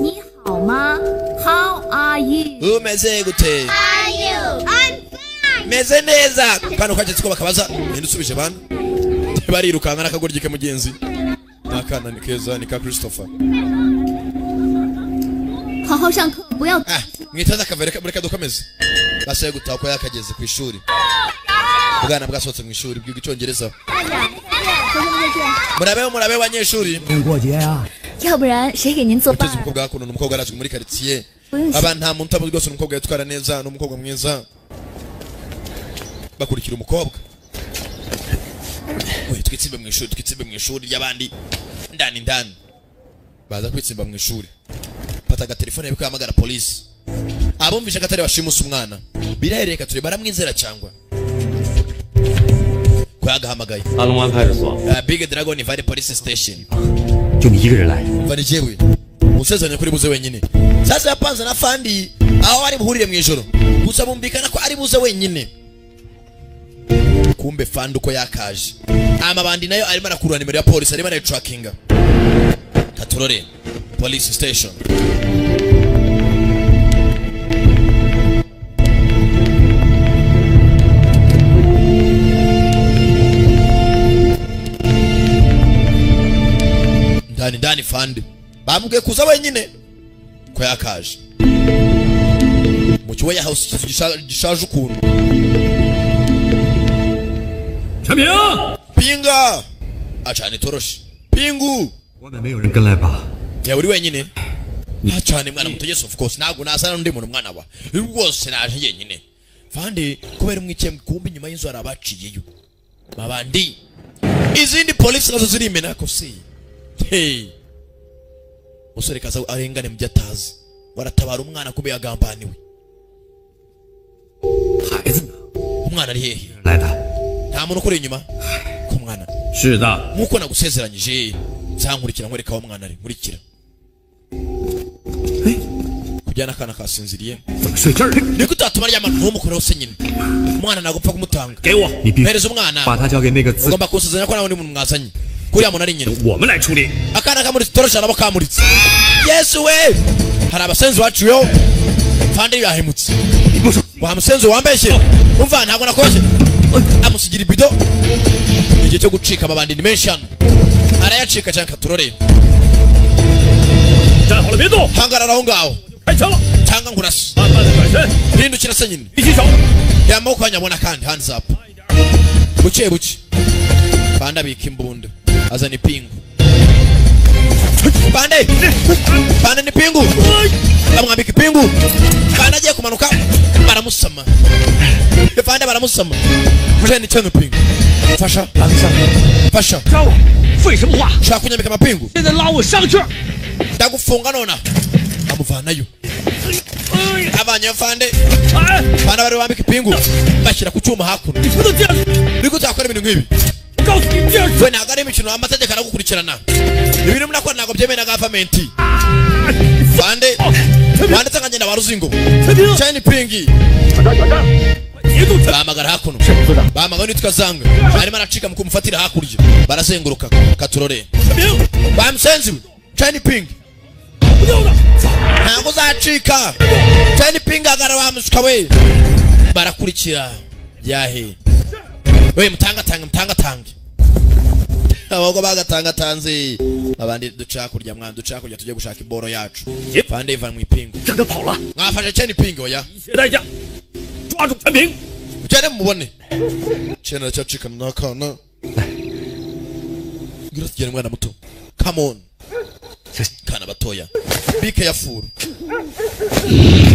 [SPEAKER 6] 你好吗? How are you?
[SPEAKER 1] Umeze gute?
[SPEAKER 6] Are you? I'm fine.
[SPEAKER 1] Meze neza. Kano kageze ko bakabaza ninde usubije bana. Barirukanka n'akagoryi ke mugenzi. Nakana ni keza ni ka Christopher.
[SPEAKER 6] 好好上课，不要
[SPEAKER 1] Mwitaza akavereka mureka dukomeze. Basiye gutaha ko yakageze ku ishuri. Ubwana bwasohotse mu ishuri bwiga icyongereza. Murabe murabe banyeshuri.
[SPEAKER 5] 过节呀。
[SPEAKER 6] 要不然谁给您做饭
[SPEAKER 1] Uteze umukobwa hakuno ni umukobwa arazwi muri quartier. Aba nta muntu utamuzi rwose ni umukobwa yitwara neza ni umukobwa mwiza. Bakurikira umukobwa. We twitsimbe mu ishuri twitsimbe mu ishuri ry'abandi ndani ndani. Baza kwitsimba mu ishuri. Fata agatelefone yabiko yahamagara polisi. Abumvisha katari bashimusa umwana. Birahereka turi baramwizera cyangwa. Ko yagahamagaye.
[SPEAKER 8] 阿龙湾派出所。
[SPEAKER 1] Big Dragon Valley Police Station.
[SPEAKER 8] 就你一个人来。
[SPEAKER 1] Umva ni jewe. Usezeranye kuri buze wenyine. Sasa yapanze na Fandi aho ari buhurire mu ijoro. Gusa bumvikana ko ari buze wenyine. Kumbe Fandi uko yakaje. Amabandi nayo arimo arakurura nimero ya polisi arimo arayitrackinga. Katurore Police Station. Ndani ndani Fandi. Bamubwiye kuza wenyine ko yakaje. Mu kiwe house gishaje ukuntu.
[SPEAKER 9] 陈平
[SPEAKER 1] Pinga acana itoroshi. Pingu
[SPEAKER 5] 外面没有人跟来吧？
[SPEAKER 1] ya uri wenyine. Acana mwana mutegesi of course ntabwo nasana n'undi muntu mwana wa. Rwose naje njyenyine. Fandi kubera umwikiye kumbi nyuma y'inzu arabaciyeyo. Babandi izindi polisi nazo zirimena ko si. Hey. Musore kaza arengane mu byatazi. Waratabara umwana kube yagambaniwe.
[SPEAKER 5] 孩子呢？
[SPEAKER 1] Umwana ari hehe?
[SPEAKER 5] 来的。
[SPEAKER 1] Nta muntu ukuri inyuma ku mwana.
[SPEAKER 9] 是的。
[SPEAKER 1] Nkuko nagusezeranyije nzankurikira nkwereka aho umwana ari nkurikira. Kujyana akana kasinziriye.
[SPEAKER 5] 怎么睡这儿？
[SPEAKER 1] Niko utatuma aryama ntumukoreho se nyine. Umwana ntabwo upfa kumutanga.
[SPEAKER 9] 给我。
[SPEAKER 5] 你必须
[SPEAKER 1] Mpereza umwana.
[SPEAKER 5] 把他交给那个自
[SPEAKER 1] Ugomba kunsezeranya ko nta wundi muntu mwazanye. Kuriya muntu ari nyina.
[SPEAKER 9] 我们来处理。
[SPEAKER 1] Akana kamuritse itoroshi nabo kamuritse. Yesu we! Hari abasenzi baciyeho. Fandi yahemutse. Wa musenzi wambeshye. Umva ntabwo nakoze. Amusigira ibido. Igihe cyo gucika amabandi ni menshi hano. Arayacika cyane katurore.
[SPEAKER 9] 站好了，别动。
[SPEAKER 1] Hangarara aho ngaho.
[SPEAKER 9] 开枪了。
[SPEAKER 1] Cyangwa nkurase.
[SPEAKER 9] 慢慢的转身，
[SPEAKER 1] Hindukira se nyine.
[SPEAKER 9] 一起手。
[SPEAKER 1] Yamaboko anyabona kandi hands up. Buke buke. Fandi abika imbunda. Azana ipingu. Pande! Pande ni pingu! Bamwambika ipingu! Pande agiye kumanuka baramusama. Pande baramusama. Mujeni cyane pingu. Fasha. Fasha.
[SPEAKER 9] 抓我！废什么话？
[SPEAKER 1] Shaka kunyambika amapingu.
[SPEAKER 9] 现在拉我上去！
[SPEAKER 1] Ndagufunga nona. Amuvanayo. Avanye Fande.
[SPEAKER 9] 哎，
[SPEAKER 1] Fande bari bambika ipingu. Bashyira ku cyuma hakuno.
[SPEAKER 9] 你不能这样！
[SPEAKER 1] Niko utakora ibintu nk'ibi.
[SPEAKER 9] 我告诉你，这样
[SPEAKER 1] We ntabwo ari imikino amategeko aragukurikirana. Ibintu munakora ntabwo byemewe na government. Fande wanditse nka ngenda wa ruzingo.
[SPEAKER 9] 陈平，
[SPEAKER 1] China pingi.
[SPEAKER 9] 别动！
[SPEAKER 1] Bahamagara hakuno. Bahamagara nitwa Zanga. Arimo aracika mu kumufatira hakurya. Barazenguruka katurore.
[SPEAKER 9] 陈平，
[SPEAKER 1] Bamusenzi we. China pingi.
[SPEAKER 9] 不掉的！
[SPEAKER 1] Ntabwo uzacika. China pingi agara bamusuka we. Barakurikira. Yahe. We mutangatange mutangatange. Abagabo bagatangatanze. Abandi duca hakurya mwana duca hakurya tujye gushaka iboro yacu. Fande iva mu ipingu.
[SPEAKER 9] 让他跑了，
[SPEAKER 1] Mwafashe China pingi oya.
[SPEAKER 9] 一切代价，抓住陈平！
[SPEAKER 1] Mugende mumubone. China aracyacikana n'akana. Ngwino tugende mwana muto. Come on. Kana batoya. Be careful.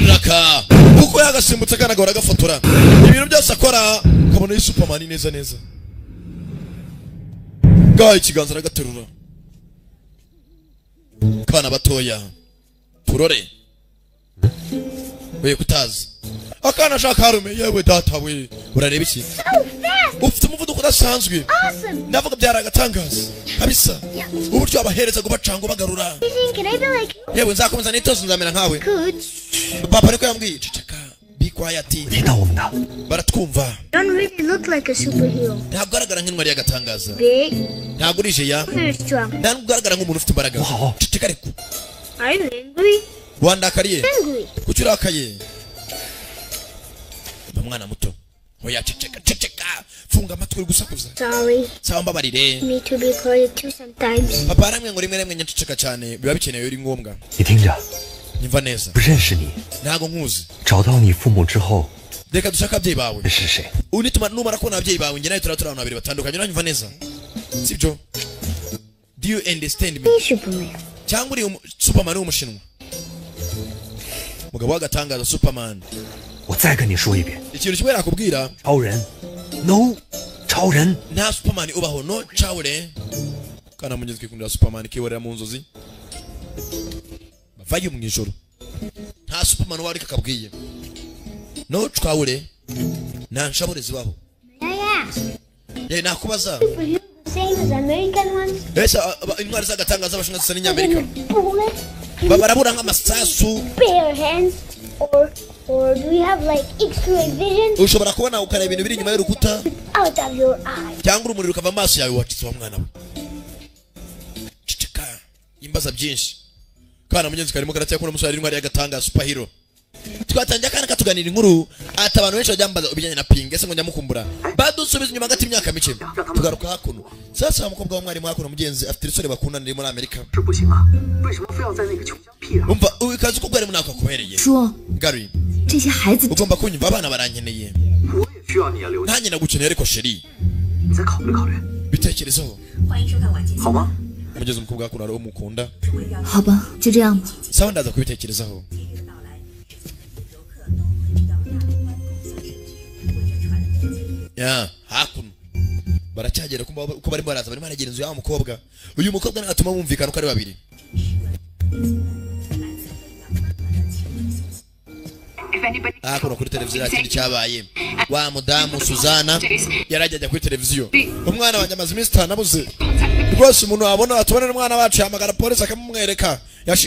[SPEAKER 1] Raka. Kuko yagasimbutse kana gahora gafotora. Ibintu byose akora kabona yi Superman neza neza. Gaye ikiganza aragaterura. Kana batoya. Turore. Oye kutazi. Akana shaka harume yewe data we. Urareba iki?
[SPEAKER 2] So fast!
[SPEAKER 1] Ufite umuvuduko udasanzwe.
[SPEAKER 2] Awesome!
[SPEAKER 1] Ndavuga byari agatangaza. Kabisa. Uburyo abahereza gubacanga bagarura. Yewe nzakomeza nitozo nzamera nkawe. Papa ariko yambwiye ceceka. Be quiet. Baratwumva.
[SPEAKER 2] Don't really look like a superhero.
[SPEAKER 1] Ntabwo ugaragara nk'intwari y'agatangaza.
[SPEAKER 2] Big.
[SPEAKER 1] Ntabwo urije ya. Ntabwo ugaragara nk'umuntu ufite imbaraga. Ceceka ariko.
[SPEAKER 2] Are you angry?
[SPEAKER 1] Wandakariye. Kuki urakaye? Umwana muto. Oya ceceka ceceka. Funga amatwi uri gusakuza.
[SPEAKER 2] Sorry.
[SPEAKER 1] Sawa mbabarire.
[SPEAKER 2] Me to be quiet too sometimes.
[SPEAKER 1] Papa aramwe ngo rimwe rimwe nyaceceka cyane biba bikenewe uri ngombwa.
[SPEAKER 8] 你听着。
[SPEAKER 1] Nyumva neza.
[SPEAKER 8] 不认识你。
[SPEAKER 1] Ntago nkuzi.
[SPEAKER 8] 找到你父母之后。
[SPEAKER 1] Reka dushake ababyeyi bawe.
[SPEAKER 8] 是谁？
[SPEAKER 1] Unituma numara kubona ababyeyi bawe njye nawe turatura abantu babiri batandukanye uranyumva neza. Sibyo? Do you understand me?
[SPEAKER 2] Superman.
[SPEAKER 1] Cyangwa uri Superman w'umushinwa? Mugabo w'agatangaza Superman.
[SPEAKER 8] 我再跟你说一遍。
[SPEAKER 1] Ikintu kimwe nakubwira.
[SPEAKER 8] 超人。No. 超人。
[SPEAKER 1] Nta Superman ubaho no chaure. Kana mugenzi kwikundira Superman kiworera mu nzozi. Bavayo mu ijoro. Nta Superman wari kakabwiye. No chaure. Nta nshabure zibaho. Ye nakubaza. Ese intwari z'agatangaza abashinwa zisa n'inyamerika. Babarabura nk'amasasu.
[SPEAKER 2] Bare hands or do you have like x-ray vision?
[SPEAKER 1] Ushobora kubona ukareba ibintu biri inyuma y'urukuta.
[SPEAKER 2] Out of your eyes.
[SPEAKER 1] Cyangwa urumuri rukava amaso yawe wacitse wa mwana we. Ceceka. Imbaza byinshi. Kana mugenzi karimo karacyakora kubona umusore intwari y'agatanga superhero. Twatangiye akana katuganira inkuru ati abantu benshi bajyambaza ubijyanye na Ping ese ngo nyamukumbura. Badusubiza inyuma hagati imyaka mike. Tugaruka hakuno. Sasa umukobwa w'umwarimu hakuno mugenzi afite isore bakundana muri Amerika. Umva ukazi ko gwari munako kubereye. Gary. Ugomba kunyumva abana barankeneye. Nanjye nagukeneye ariko sheri. Bitekerezeho. Mugeze umukobwa hakuno ari umukunda.
[SPEAKER 6] 好吧，就这样吧。
[SPEAKER 1] Sawa ndaza kubitekerezaho. Ya, hakuno. Baracyagera ko barimo baraza barimo baragera inzu y'aho mukobwa. Uyu mukobwa natuma bumvikana uko ari babiri. Hakuno kuri televiziyo kindi cyabaye. Wa mudamu Suzana yarajya kuri televiziyo. Umwana wanjye amaze iminsi 5 abuze. Rwose umuntu wabona atubona n'umwana wacu yahamagara polisi akamumwereka.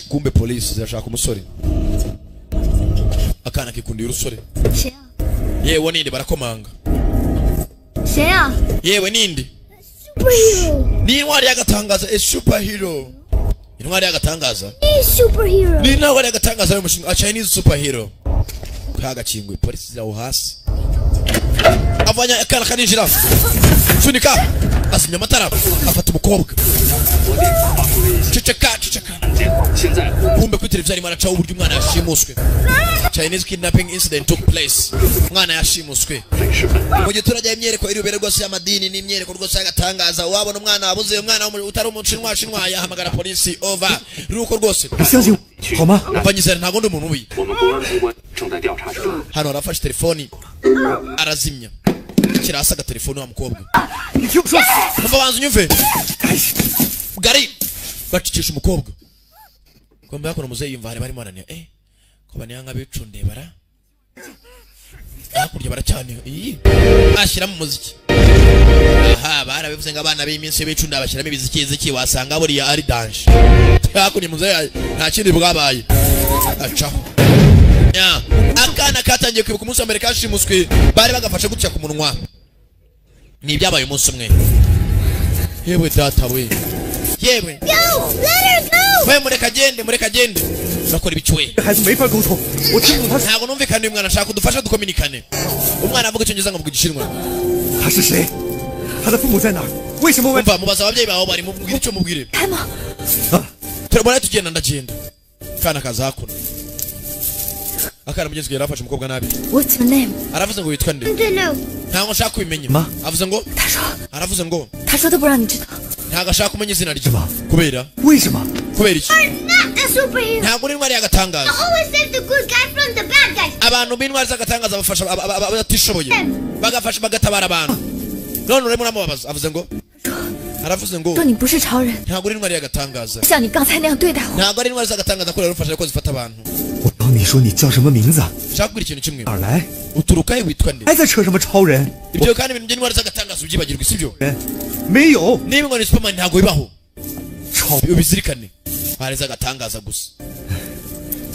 [SPEAKER 1] Kumbe polisi zirashaka umusore. Akana kikundiye urusore. Yewe ninde barakomanga.
[SPEAKER 6] 谁啊？
[SPEAKER 1] Yewe ninde? Ni intwari y'agatangaza, a superhero. Intwari y'agatangaza.
[SPEAKER 2] Superhero.
[SPEAKER 1] Ni intwari y'agatangaza y'umushinwa, a Chinese superhero. Kagakingwe polisi ziraho hasi. Avanya akana kaninjira. Sunika. Azimya amatara afata umukobwa. Ceceka ceceka. Kumbe kuri televiziyo arimo aracaho uburyo umwana yashimuswe. Chinese kidnapping incident took place. Umwana yashimuswe. Mu giturage imyereko iri ubere rwose y'amadini n'imyereko rwose y'agatangaza. Wabona umwana wabuze umwana utari umushinwa shinwa yahamagara polisi over. Ruko rwose. Mvanyizera ntago ndi umuntu mubi. Hano arafashe telefoni arazimya. Kirasa agatelefoni wa mukobwa. Umva banza unyumve. Gari bacikisha umukobwa. Kombe hakuno muzeyi yumva hari barimo araniya. Ko baniya nk'abicunde bara. Hakurya baracyane. Iyi ashyira mu muziki. Aha barabivuze ngo abana b'iminsi bicunda bashyiramo ibiziki ziki wasanga buriya ari danger. Hakurya muzeyi nta kindi bwabaye. Acaho. Ya akana katangiye kwibuka umunsi wa mbere kashimuswe bari bagafashe gutya ku munwa. Ni ibyabaye umunsi umwe. Yewe data we. Yewe.
[SPEAKER 2] Go! Let her go!
[SPEAKER 1] We mureka agende mureka agende. Urakora ibiki we? Ntabwo numvikana uyu mwana ashaka kudufasha dukominikane. Umwana avuga icyongereza nkavuga igishinwa.
[SPEAKER 5] 他是谁？他的父母在哪儿？为什么问？
[SPEAKER 1] Umva mubaza ababyeyi bawe bari mubwire icyo mubwire. Turabona tugenda ndagenda. Kana kaza hakuno. Akana mugenzi yarafashe umukobwa nabi.
[SPEAKER 6] What's your name?
[SPEAKER 1] Aravuze ngo witwa nde? Ntabwo nshaka kubimenya. Avuze ngo aravuze ngo
[SPEAKER 6] 他说他不让你知道。
[SPEAKER 1] ntabwo ashaka kumenya izina rye. Kubera?
[SPEAKER 5] 为什么？
[SPEAKER 1] Kubera iki? Ntabwo uri intwari y'agatangaza. Abantu b'intwari z'agatangaza bafasha abatishoboye. Bagafasha bagatabara abantu. None urimo uramubabaza. Avuze ngo aravuze ngo
[SPEAKER 6] 说你不是超人。
[SPEAKER 1] Ntabwo uri intwari y'agatangaza.
[SPEAKER 6] 像你刚才那样对待我。
[SPEAKER 1] Ntabwo ari intwari z'agatangaza kubera rufasha ko zifata abantu.
[SPEAKER 5] 我
[SPEAKER 8] 你说你叫什么名字？
[SPEAKER 1] Nshaka kubwira ikintu kimwe.
[SPEAKER 8] 哪儿来？
[SPEAKER 1] Uturuka he, witwa nde?
[SPEAKER 8] 还在扯什么超人？
[SPEAKER 1] Ibyo kandi ibintu by'intwari z'agatangaza ubyibagirwe, sibyo?
[SPEAKER 8] 人没有
[SPEAKER 1] Niba ngo ni Superman, ntabwo bibaho.
[SPEAKER 8] 超，
[SPEAKER 1] Ubizirikane, intwari z'agatangaza gusa.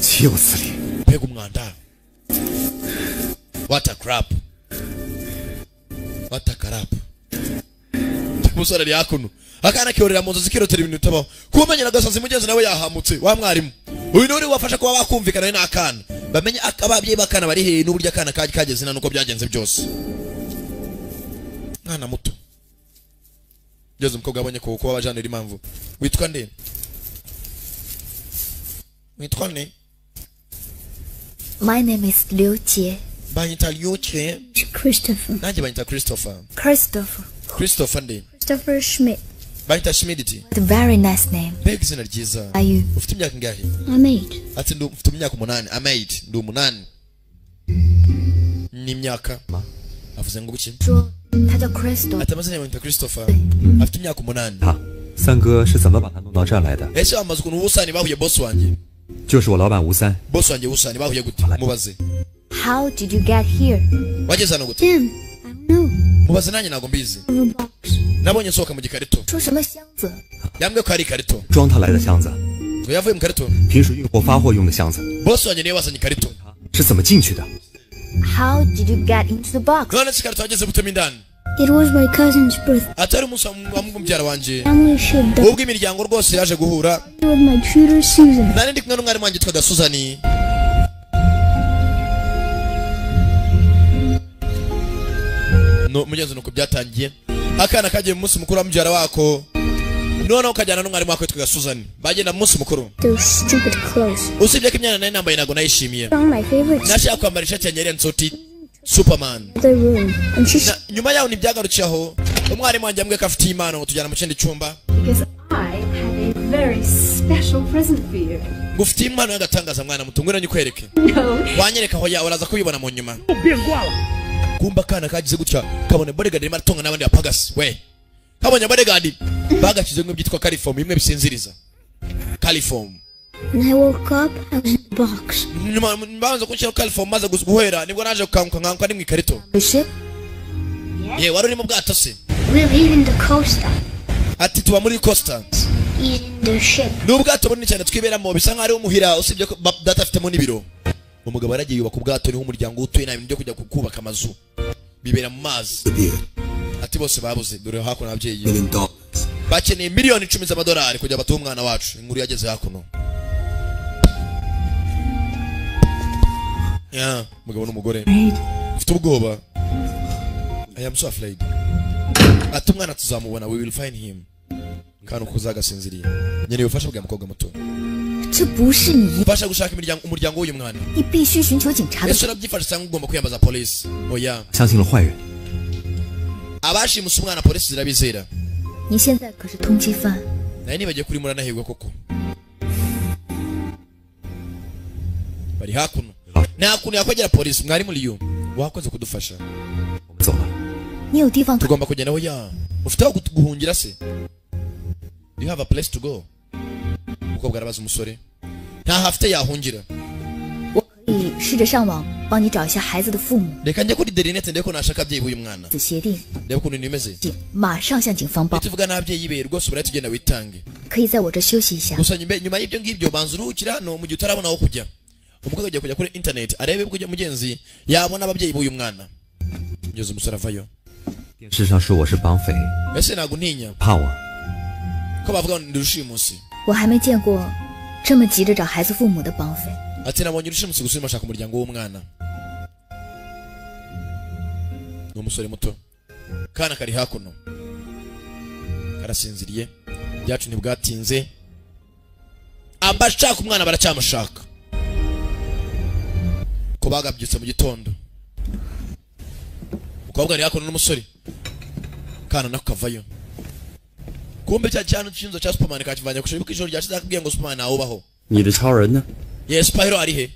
[SPEAKER 8] 岂有此理！
[SPEAKER 1] Mbega umwanda! What a crap, what a crap! Umusore ari hakuno, akana kiyorera mu nzu zikirotera ibintu bitabaho. Kumenyera agasazi, mugenzi nawe yahamutse wa mwarimu uyu niwe wafasha kuba bakumvikana we n'akana, bamenye ababyeyi b'akana bari hehe n'uburyo akana kageze na nuko byagenze byose. Mwana muto ngeze, umukobwa abonye ko kuba bajanira impamvu. Witwa nde? Witwa nde?
[SPEAKER 6] My name is Liu Jie.
[SPEAKER 1] Banyita Lyuke.
[SPEAKER 2] Christopher.
[SPEAKER 1] Nanjye banyita Christopher.
[SPEAKER 6] Christopher.
[SPEAKER 1] Christopher nde?
[SPEAKER 2] Christopher Schmidt.
[SPEAKER 1] Banyita Schmidt.
[SPEAKER 6] What a very nice name.
[SPEAKER 1] Mbega izina ryiza!
[SPEAKER 6] Are you?
[SPEAKER 1] Ufite imyaka ingahe?
[SPEAKER 2] I'm 8.
[SPEAKER 1] Ati mfite imyaka 8. I'm 8, ndi 8 n'imyaka. Avuze ngo guki?
[SPEAKER 6] 说他叫 Christopher。
[SPEAKER 1] Ati amazina yawe? Christopher, afite imyaka 8.
[SPEAKER 8] 他三哥是怎么把他弄到这儿来的？
[SPEAKER 1] Ese wamaze ukuntu ubusani bahuye, boss wanjye?
[SPEAKER 8] 就是我老板吴三，
[SPEAKER 1] Boss wanjye ubusani bahuye gute? Mubaze.
[SPEAKER 6] How did you get here?
[SPEAKER 1] Wageze hano gute?
[SPEAKER 2] Tim. I don't know.
[SPEAKER 1] Mubaze, nanjye ntabwo mbizi.
[SPEAKER 2] Of a box.
[SPEAKER 1] Nabonye nsohoka mu gikarito.
[SPEAKER 6] 说什么箱子？
[SPEAKER 1] Yambwiye ko ari ikarito.
[SPEAKER 8] 装他来的箱子，
[SPEAKER 1] Ngo yavuye mu karito.
[SPEAKER 8] 平时运货发货用的箱子，
[SPEAKER 1] Boss wanjye niwe wazanye ikarito.
[SPEAKER 8] 是怎么进去的？
[SPEAKER 6] How did you get into the box?
[SPEAKER 1] None se ikarito wageze gutema indani?
[SPEAKER 2] It was my cousin's birthday.
[SPEAKER 1] Atari umunsi wa mubyara wanjye,
[SPEAKER 2] Family should die
[SPEAKER 1] ubwo imiryango rwose yaje guhura.
[SPEAKER 2] with my tutor Susan.
[SPEAKER 1] Nari ndi kumwe n'umwarimu wanjye witwaga Suzani. No mugenzi, nuko byatangiye. Akana kagiye mu munsi mukuru wa mubyara wako, noneho kajyana n'umwarimu wako witwaga Suzani, bagenda mu munsi mukuru.
[SPEAKER 2] Those stupid clothes.
[SPEAKER 1] Usibye ko imyenda nari nambaye ntabwo nayishimiye.
[SPEAKER 2] Found my favorite
[SPEAKER 1] Nashaka kwambara ishati yanjye yari yanditseho uti Superman.
[SPEAKER 2] the room, and she
[SPEAKER 1] Na, nyuma yaho ntibyagarukiye aho. Umwarimu wanjye yambwiye ko afitiye impano, ngo tujyana mu kindi cyumba.
[SPEAKER 7] Because I have a very special present for you.
[SPEAKER 1] Ngo ufitiye impano y'agatangaza, mwana muto, ngwino nyikwereke.
[SPEAKER 7] No.
[SPEAKER 1] Wanyereka aho yawe, uraza kubibona mu nyuma.
[SPEAKER 9] 变卦了。
[SPEAKER 1] Kumba akana kagize gutya kabone bodyguard arimo aratonga n'abandi bapagasi we. Kabonye bodyguard bagashyize bimwe byitwa caliform, bimwe bisinziriza, caliform.
[SPEAKER 2] When I woke up, I was in the box.
[SPEAKER 1] Nyuma banza kunshyiraho caliform, maze guhera nibwo naje gukanguka, nkanguka ndi mu ikarito.
[SPEAKER 6] The ship?
[SPEAKER 1] Ye, wari uri mu bwato se?
[SPEAKER 2] We live in the coaster.
[SPEAKER 1] Ati tuba muri coaster.
[SPEAKER 2] He's in the ship.
[SPEAKER 1] Ni ubwato bunini cyane twiberamo, bisa nkaho ari umuhira, usibye ko data afitemo n'ibiro. Umugabo yaragiye yubaka ubwato, niho umuryango utuye. Nta bintu byo kujya kubaka amazu, bibera mu mazi. Ati bose babuze, dore hakuno ababyeyi
[SPEAKER 4] Million dollars.
[SPEAKER 1] Bakeneye miliyoni 10 z'amadolari kugira batuhe umwana wacu. Inkuru yageze hakuno ya umugabo n'umugore mfite ubwoba. I am so afraid. Ati umwana tuzamubona, we will find him. Kandi uko uzagasinziriye, nkeneye ubufasha bwa mukobwa muto.
[SPEAKER 6] 这不是你，
[SPEAKER 1] Ubasha gushaka umuryango w'uyu mwana.
[SPEAKER 6] 你必须寻求警察的
[SPEAKER 1] Ese urabyifasha cyangwa ugomba kwiyambaza polisi? Oya.
[SPEAKER 8] 相信了坏人，
[SPEAKER 1] Abashimuse umwana polisi zirabizera.
[SPEAKER 6] 你现在可是通缉犯，
[SPEAKER 1] Nawe nibagiye kuri muranahirwa koko. Bari hakuno, nta kuntu yakwegera polisi. Mwarimu Liyo, wakoze kudufasha.
[SPEAKER 8] 我们走了。
[SPEAKER 6] 你有地方可
[SPEAKER 1] Tugomba kugenda. Oya, ufite aho guhungira se? Do you have a place to go? Umukobwa arabaza umusore, ntaho afite yahungira.
[SPEAKER 6] 我可以试着上网帮你找一下孩子的父母，
[SPEAKER 1] Reka njye kuri interineti ndebe ko nashaka ababyeyi b'uyu mwana.
[SPEAKER 6] 子协定，
[SPEAKER 1] Ndebe ukuntu bimeze.
[SPEAKER 6] 警马上向警方报，
[SPEAKER 1] Nituvuga n'ababyeyi be rwose urahita tugenda witange.
[SPEAKER 6] 可以在我这休息一下。
[SPEAKER 1] Gusa nyuma y'ibyo ngibyo banza uruhukire hano mu gihe utarabona aho kujya. Umukobwa agiye kujya kuri internet arebe ko mugenzi yabona ababyeyi b'uyu mwana. Ngeze umusore avayo.
[SPEAKER 8] 电视上说我是绑匪，
[SPEAKER 1] Ese ntabwo ntinya
[SPEAKER 8] 怕我？
[SPEAKER 1] ko bavuga ngo ndi rushimusi?
[SPEAKER 6] 我还没见过这么急着找孩子父母的绑匪。
[SPEAKER 1] Ati nabonye urushimusi gusa urimo ashaka umuryango w'umwana. Ni umusore muto, kana kari hakuno karasinziriye. Byacu ntibwatinze, abashaka umwana baracyamushaka ko bagabyutse mu gitondo. Umukobwa ari hakuno n'umusore, kana nako kavayo. Kumbe cya cyane cy'inzu cya Superman kakivanye ku ishuri, kuko ijoro ryashize akubwiye ngo Superman ntawubaho.
[SPEAKER 9] 你的超人呢？
[SPEAKER 1] Yes, superhero ari he?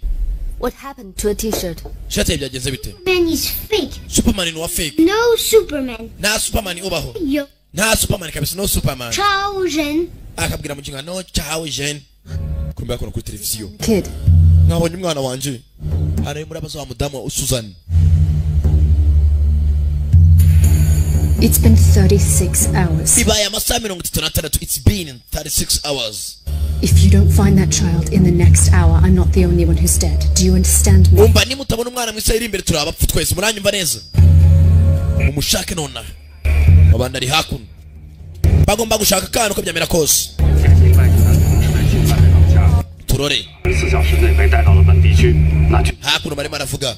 [SPEAKER 6] What happened to a T-shirt?
[SPEAKER 1] Ishati ye byagenze bite?
[SPEAKER 2] Superman is fake.
[SPEAKER 1] Superman ni uwa fake.
[SPEAKER 2] No Superman.
[SPEAKER 1] Nta Superman ubaho.
[SPEAKER 2] 有
[SPEAKER 1] Nta Superman kabisa, no Superman.
[SPEAKER 2] 超人。
[SPEAKER 1] Akabwira mukinga no ciao jeune. Kumbe hakuno kuri televiziyo
[SPEAKER 7] Kid.
[SPEAKER 1] Nabonye umwana wanje. Hano murabaza wa mudamu Susan.
[SPEAKER 7] It's been 36 hours.
[SPEAKER 1] Bibaye amasaha 36. It's been 36 hours.
[SPEAKER 7] If you don't find that child in the next hour, I'm not the only one who's dead. Do you understand me?
[SPEAKER 1] Umva nimutabona umwana mu isaha iri imbere turabapfu twese. Muranyumva neza? Mumushake nonaha. Abandi ari hakuno. Bagomba gushaka akana uko byamera kose. Turore. Hakuno barimo aravuga.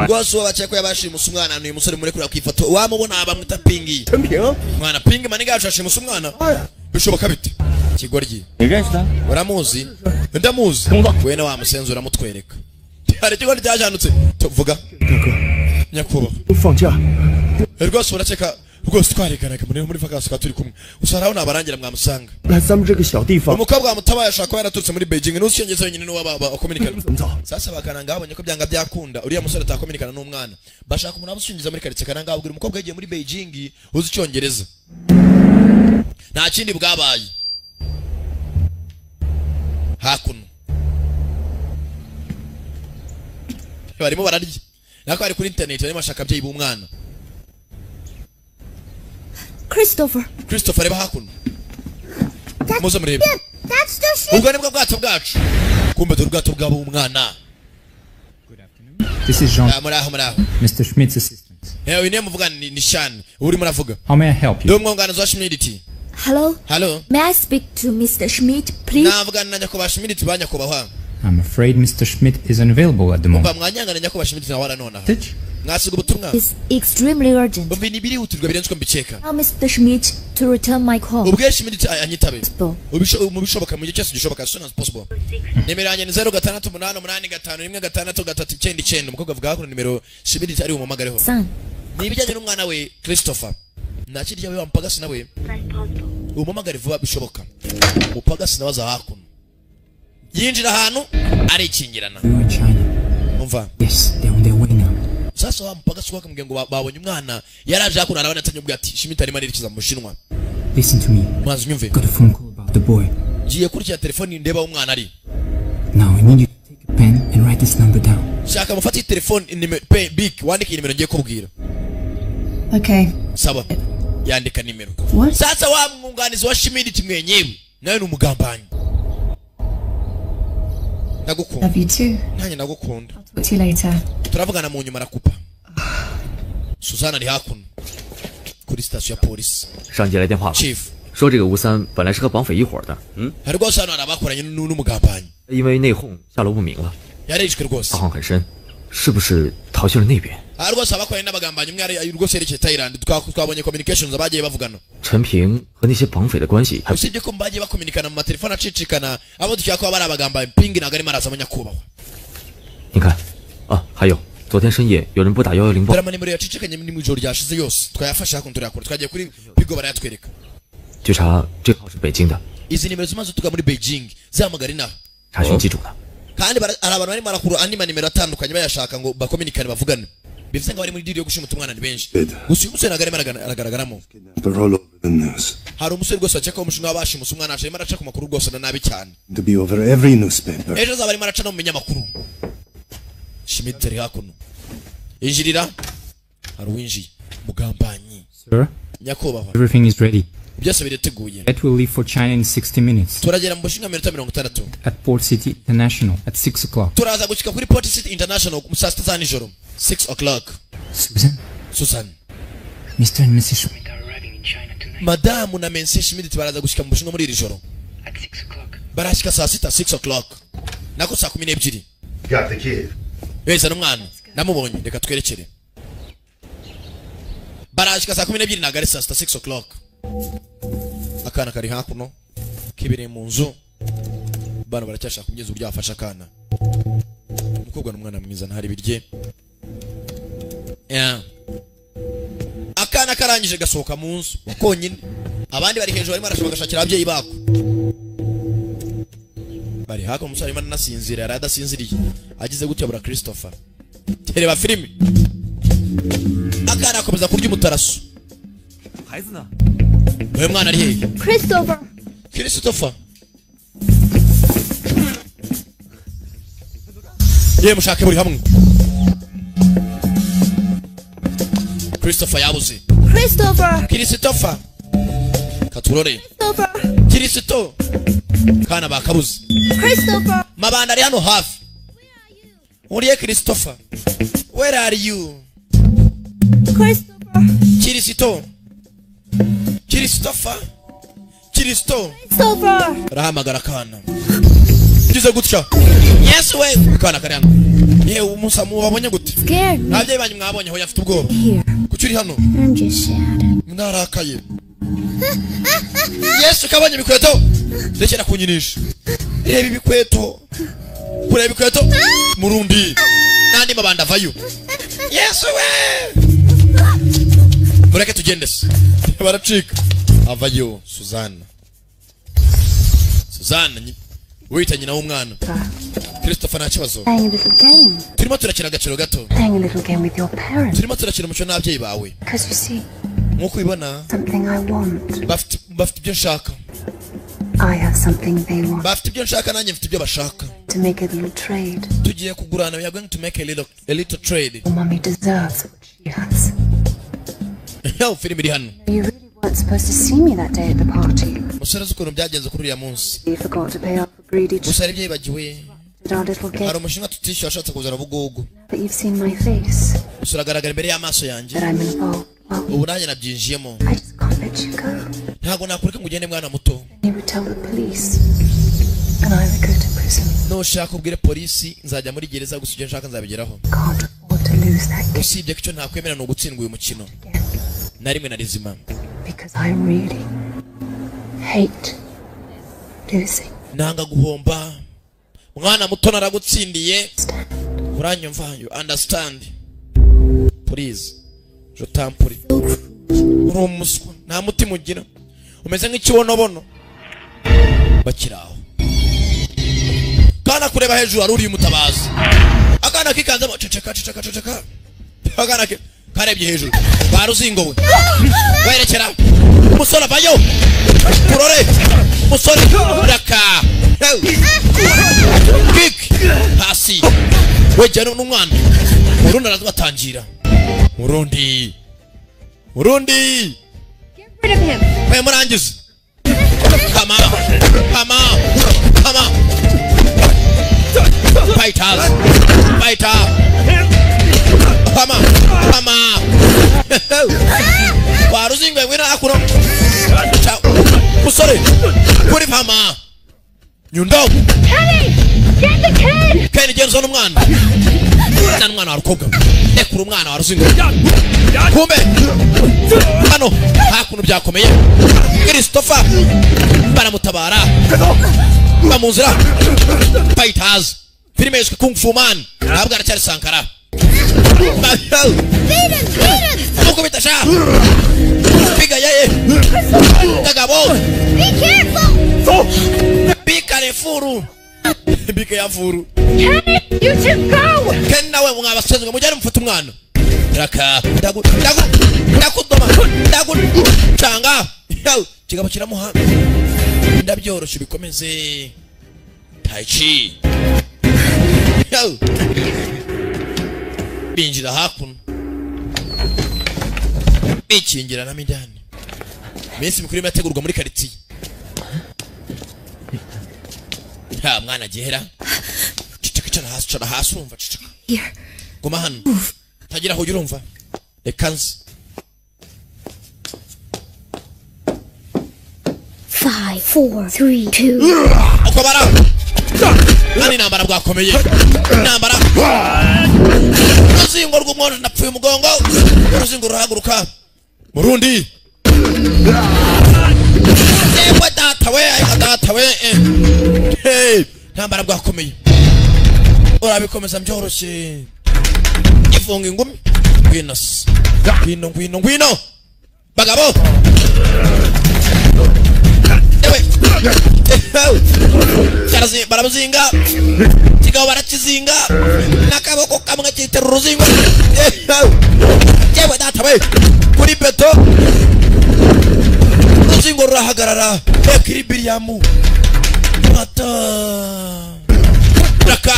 [SPEAKER 1] Rwose uwo bakeka ko yabashimuse umwana ni uyu musore muri kuriya ku ifoto. Wamubona bamwita Pingi. Mwana Pingi maniga yacu yashimuse umwana. Bishoboka bite? Kigoryi. Uramuzi? Ndamuzi. We na wa musenzi uramutwereka. Hari ikigo ryajanutse. Tuvuga. Nyakubahwa. Rwose urakeka rwose twareganaga muri vacances kwa turi kumwe. Usaraho nabarangira mwamusanga. Umukobwa wamutabaye ashaka kuba yaraturutse muri Beijing n'ucyongereza wenyine n'uwo bakominikana. Sasa bakananga babonye ko byanga byakunda uriya musore atakominikana n'umwana. Bashaka umuntu abusungiza muri quartier kananga abwira umukobwa yagiye muri Beijing uzi icyongereza. Nta kindi bwabaye. Hakuno. Barimo bararya. Nako ari kuri internet barimo bashaka abyeyi b'umwana.
[SPEAKER 6] Christopher.
[SPEAKER 1] Christopher reba hakuno. Muze murebe.
[SPEAKER 2] That's the ship.
[SPEAKER 1] Ubwo nibwo bwato bwacu. Kumbe dore ubwato bwabo umwana.
[SPEAKER 3] Good afternoon. This is Jean.
[SPEAKER 1] Muraho muraho.
[SPEAKER 3] Mr. Schmidt's assistant.
[SPEAKER 1] Uyu niwe muvuga ni Shan. Uri muravuga.
[SPEAKER 3] How may I help you?
[SPEAKER 1] Ndi umwunganizi wa Schmidt.
[SPEAKER 6] Hello.
[SPEAKER 1] Hello.
[SPEAKER 6] May I speak to Mr. Schmidt, please?
[SPEAKER 1] Navugana na nyakubahwa Schmidt ba nyakubahwa.
[SPEAKER 3] I'm afraid Mr. Schmidt is unavailable at the moment.
[SPEAKER 1] Umva mwanyangana nyakubahwa Schmidt nawe aranonaha. Mwasiga ubutumwa.
[SPEAKER 6] It's extremely urgent.
[SPEAKER 1] Umva ni birihutirwa birenze uko mbikeka.
[SPEAKER 6] Tell Mr. Schmidt to return my call.
[SPEAKER 1] Ubwe Schmidt anyitabe. Mu bishoboka mu gihe cyose gishoboka as soon as possible. Nimero yanjye ni 0688851639. Umukobwa avuga ko nimero Schmidt ari umumagareho. Ni ibijyanye n'umwana we Christopher. Nakirya we wampagasi nawe. Umumagare vuba bishoboka. Umupagasi nawe aza hakuno. Yinjira ahantu arikingirana. Umva.
[SPEAKER 3] Yes, they're on their way now.
[SPEAKER 1] Sasa wa mpagasi wakamubwiye ngo babonye umwana yaraje hakuno arabona atanyubwiye ati Schmidt arimo arerekeza mu Bushinwa.
[SPEAKER 3] Listen to me.
[SPEAKER 1] Mazi nyumve.
[SPEAKER 3] Got a phone call about the boy.
[SPEAKER 1] Ngiye kurikira telefoni ndeba aho umwana ari.
[SPEAKER 3] Now I need you to take a pen and write this number down.
[SPEAKER 1] Shaka mufate telefoni big wandike nimero ngiye kubwira.
[SPEAKER 7] Okay.
[SPEAKER 1] Sawa. Yandika nimero.
[SPEAKER 7] What?
[SPEAKER 1] Sasa wa mwunganizi wa Schmidt mwenyewe nawe ni umugambanyi. Ndagukunda.
[SPEAKER 7] Love you too.
[SPEAKER 1] Nanjye ndagukunda.
[SPEAKER 7] I'll talk to you later.
[SPEAKER 1] Turavugana mu nyuma arakupa. Suzana ari hakuno kuri station ya polisi.
[SPEAKER 8] 上级来电话了。
[SPEAKER 1] Chief.
[SPEAKER 8] 说这个吴三本来是和绑匪一伙的。嗯。
[SPEAKER 1] Hari rwose hano hari abakoranye n'umugambanyi.
[SPEAKER 8] 因为内讧下落不明了。
[SPEAKER 1] Yarishwe rwose.
[SPEAKER 8] 道行很深，是不是逃去了那边？
[SPEAKER 1] Aha rwose abakoranye n'abagambanyi umwe ari rwose yerekeye Thailand twabonye communications abagiye bavugana.
[SPEAKER 8] 陈平和那些绑匪的关系还
[SPEAKER 1] Usibye ko bagiye bakominikana mu matelefone acicikana abo dukeka ko bari abagambanyi Pingi ntabwo arimo araza nyakubahwa.
[SPEAKER 8] 你看，啊，还有昨天深夜有人拨打110报
[SPEAKER 1] Dore amanimero yacicikanye ni mu ijoro ryashize yose twayafashe hakuno turayakora twagiye kuri Pigo barayatwereka.
[SPEAKER 8] 据查这号是北京的，
[SPEAKER 1] Izi nimero zimaze tuga muri Beijing zihamagara inaha.
[SPEAKER 8] 查询机主的。
[SPEAKER 1] Kandi hari abantu barimo barakura andi manimero atandukanye bayashaka ngo bakominikane bavugane. Bivuze ngo bari muri deal yo gushimuta umwana ni benshi. Gusa uyu musore ntabwo arimo aragaragaramo. Hari umusore rwose bakeka ko umushinwa wabashimuse umwana arimo araca ku makuru rwose na nabi cyane.
[SPEAKER 4] To be over every newspaper.
[SPEAKER 1] Ejo azaba arimo araca no mu binyamakuru. Schmidt ari hakuno. Injirira. Hari uwinjiye. Mugambanyi.
[SPEAKER 3] Sir,
[SPEAKER 1] Nyakubahwa.
[SPEAKER 3] everything is ready.
[SPEAKER 1] Byose birateguye.
[SPEAKER 3] Jet will leave for China in 60 minutes.
[SPEAKER 1] Turagera mu Bushinwa minota 60.
[SPEAKER 3] At Port City International at 6 o'clock.
[SPEAKER 1] Turaza gushika kuri Port City International mu saa 6 za nijoro. 6 o'clock.
[SPEAKER 3] Susan.
[SPEAKER 1] Susan.
[SPEAKER 3] Mr. and Mrs. Schmidt are arriving in China tonight.
[SPEAKER 1] Madamu na Mrs. Schmidt baraza gushika mu Bushinwa muri iri joro.
[SPEAKER 3] At 6 o'clock.
[SPEAKER 1] Barashika saa 6 6 o'clock. Nako saa 12.
[SPEAKER 4] Got the kid.
[SPEAKER 1] Weza n'umwana namubonye reka twerekere. Barashika saa 12 nagari saa 6 6 o'clock. Akana kari hakuno kibereye mu nzu bana baracyashaka kugeza uburyo afasha akana. Umukobwa n'umwana mwiza ntari birye. Akana karangije gasohoka mu nzu konyine. Abandi bari hejuru barimo barashaka gashakira ababyeyi bako. Bari hakuno umusore arimo anasinzira yari adasinziriye agize gutya bura Christopher. Tereba filimi. Akana akomeza kurya umutaraso.
[SPEAKER 8] 孩子呢？
[SPEAKER 1] Uyu mwana ari hehe?
[SPEAKER 2] Christopher.
[SPEAKER 1] Christopher. Ye mushake buri hamwe. Christopher yabuze.
[SPEAKER 6] Christopher.
[SPEAKER 1] Christopher. Katurore.
[SPEAKER 6] Christopher.
[SPEAKER 1] Christo. Kana bakabuze.
[SPEAKER 6] Christopher.
[SPEAKER 1] Mabanda ari hano hafi. Uriye Christopher. Where are you?
[SPEAKER 6] Christopher.
[SPEAKER 1] Christo. Christopher. Christo.
[SPEAKER 6] Christopher.
[SPEAKER 1] Rahamagara kana. Gize gutya. Yes we. Kana kari hano. Yewe umusa mubabonye gute? Nabyeyi banyu mwabonye ho yafite ubwoba. Kuki uri hano?
[SPEAKER 2] I'm just sad.
[SPEAKER 1] Narakaye. Yesu kabonye ibikweto. Rekera kunyinisha. Reba ibikweto. Kureba ibikweto murundi. Nandi mabanda vayo. Yesu we. Mureke tugende se. Baracika. Avayo Suzanne. Suzanne wita nyina w'umwana. Christopher nta kibazo. Turimo turakina agaciro gato. Turimo turakina umuco n'ababyeyi bawe. Nkuko ubibona, bafite ibyo nshaka. Bafite ibyo nshaka nanjye mfite ibyo bashaka. Tugiye kugurana. We are going to make a little trade.
[SPEAKER 7] Mommy deserves what she has.
[SPEAKER 1] Yo, filimi iri hano.
[SPEAKER 7] You really weren't supposed to see me that day at the party.
[SPEAKER 1] Musore uzi ukuntu byagenze kuri uriya munsi.
[SPEAKER 7] You forgot to pay off a greedy
[SPEAKER 1] Gusa hari ibyo yibagiwe.
[SPEAKER 7] our little
[SPEAKER 1] Hari
[SPEAKER 7] game.
[SPEAKER 1] umushinga tutishyuye washatse kuzana ubugugu.
[SPEAKER 7] But you've seen my face.
[SPEAKER 1] Gusa uragaragara imbere y'amaso yanjye.
[SPEAKER 7] That I'm involved. Well,
[SPEAKER 1] Ubu nanjye nabyinjiyemo.
[SPEAKER 7] I just can't let you go.
[SPEAKER 1] Ntabwo nakureka ngo ugende mwana muto.
[SPEAKER 7] You would tell the police, and I would go to prison.
[SPEAKER 1] Nushaka ubwire polisi nzajya muri gereza gusa ibyo nshaka nzabigeraho.
[SPEAKER 7] Can't afford to lose that game
[SPEAKER 1] Usibye ko icyo ntakwemera ni ugutsindwa uyu mukino. Na rimwe na rizima.
[SPEAKER 7] because I really hate losing.
[SPEAKER 1] Nanga guhomba. Mwana muto naragutsindiye. Uranyumva? You understand? Please. Je t'en prie. Uri umuswa. Nta mutima ugira. Umeze nk'ikibonobono. Bakiri aho. Kana kureba hejuru hari uriye umutabazi. Akana kikanzemo ceceka ceceka ceceka. Akana ke karebye hejuru. Baruzingowe. Werekera. Umusore avayo. Kurore. Umusore raka. Kick. Hasi. Wejya n'umwana. Murundi arabatangira. Murundi. Murundi.
[SPEAKER 6] Get rid of him.
[SPEAKER 1] We murangize. Kama. Kama. Kama. Fighters. Fighter. Kama. Kama. Waruzingwe ngwino hakuno. Musore. Kuri pama. Nyundo.
[SPEAKER 2] Kenny! Get the kid!
[SPEAKER 1] Kenny genza n'umwana. Zana umwana wa rukobwa. Ekura umwana wa ruzingo. Kumbe. Hano hakuno byakomeye. Christopher baramutabara. Bamunzira. Fighters. Filime yiswe Kung Fu Man. Ntabwo aracyari Sankara.
[SPEAKER 2] Beat him! Beat him!
[SPEAKER 1] Mukubita sha. Piga yeye. Kagabo.
[SPEAKER 2] Be careful!
[SPEAKER 1] Bika refuru. Bika ya furu.
[SPEAKER 6] Kenny, you two go!
[SPEAKER 1] Ken nawe mwabasezwe mujyane mufate umwana. Raka. Ndagu ndagu ndakudoma. Ndagu canga. Kigabo kiramuha. Ndabyoroshye bikomeze. Tai Chi. Binjira hakuno. Bikingira na mindani. Iminsi mikuru irategurwa muri quartier. Ha mwana gihera. Cicika cara hasi cara hasi urumva cicika.
[SPEAKER 7] Here.
[SPEAKER 1] Guma hano. Tagira aho urumva. Reka nze.
[SPEAKER 2] 5, 4, 3, 2.
[SPEAKER 1] Uko bara. Nani intambara bwakomeye. Intambara. Uruzingo rw'umwondo napfuye umugongo. Uruzingo ruhaguruka. Murundi. Yewe data we, ayo data we. Hey, intambara bwakomeye. Urabikomeza byoroshye. Ifunga ingumi. Ngwino. Ngwino ngwino ngwino. Bagabo. Ewe. Baramuzinga. Kigabo barakizinga. N'akaboko kamwe kitera uruzingo. Yewe data we. Kuri beto. Uruzingo rurahagarara. Equilibrium. Mata. Raka.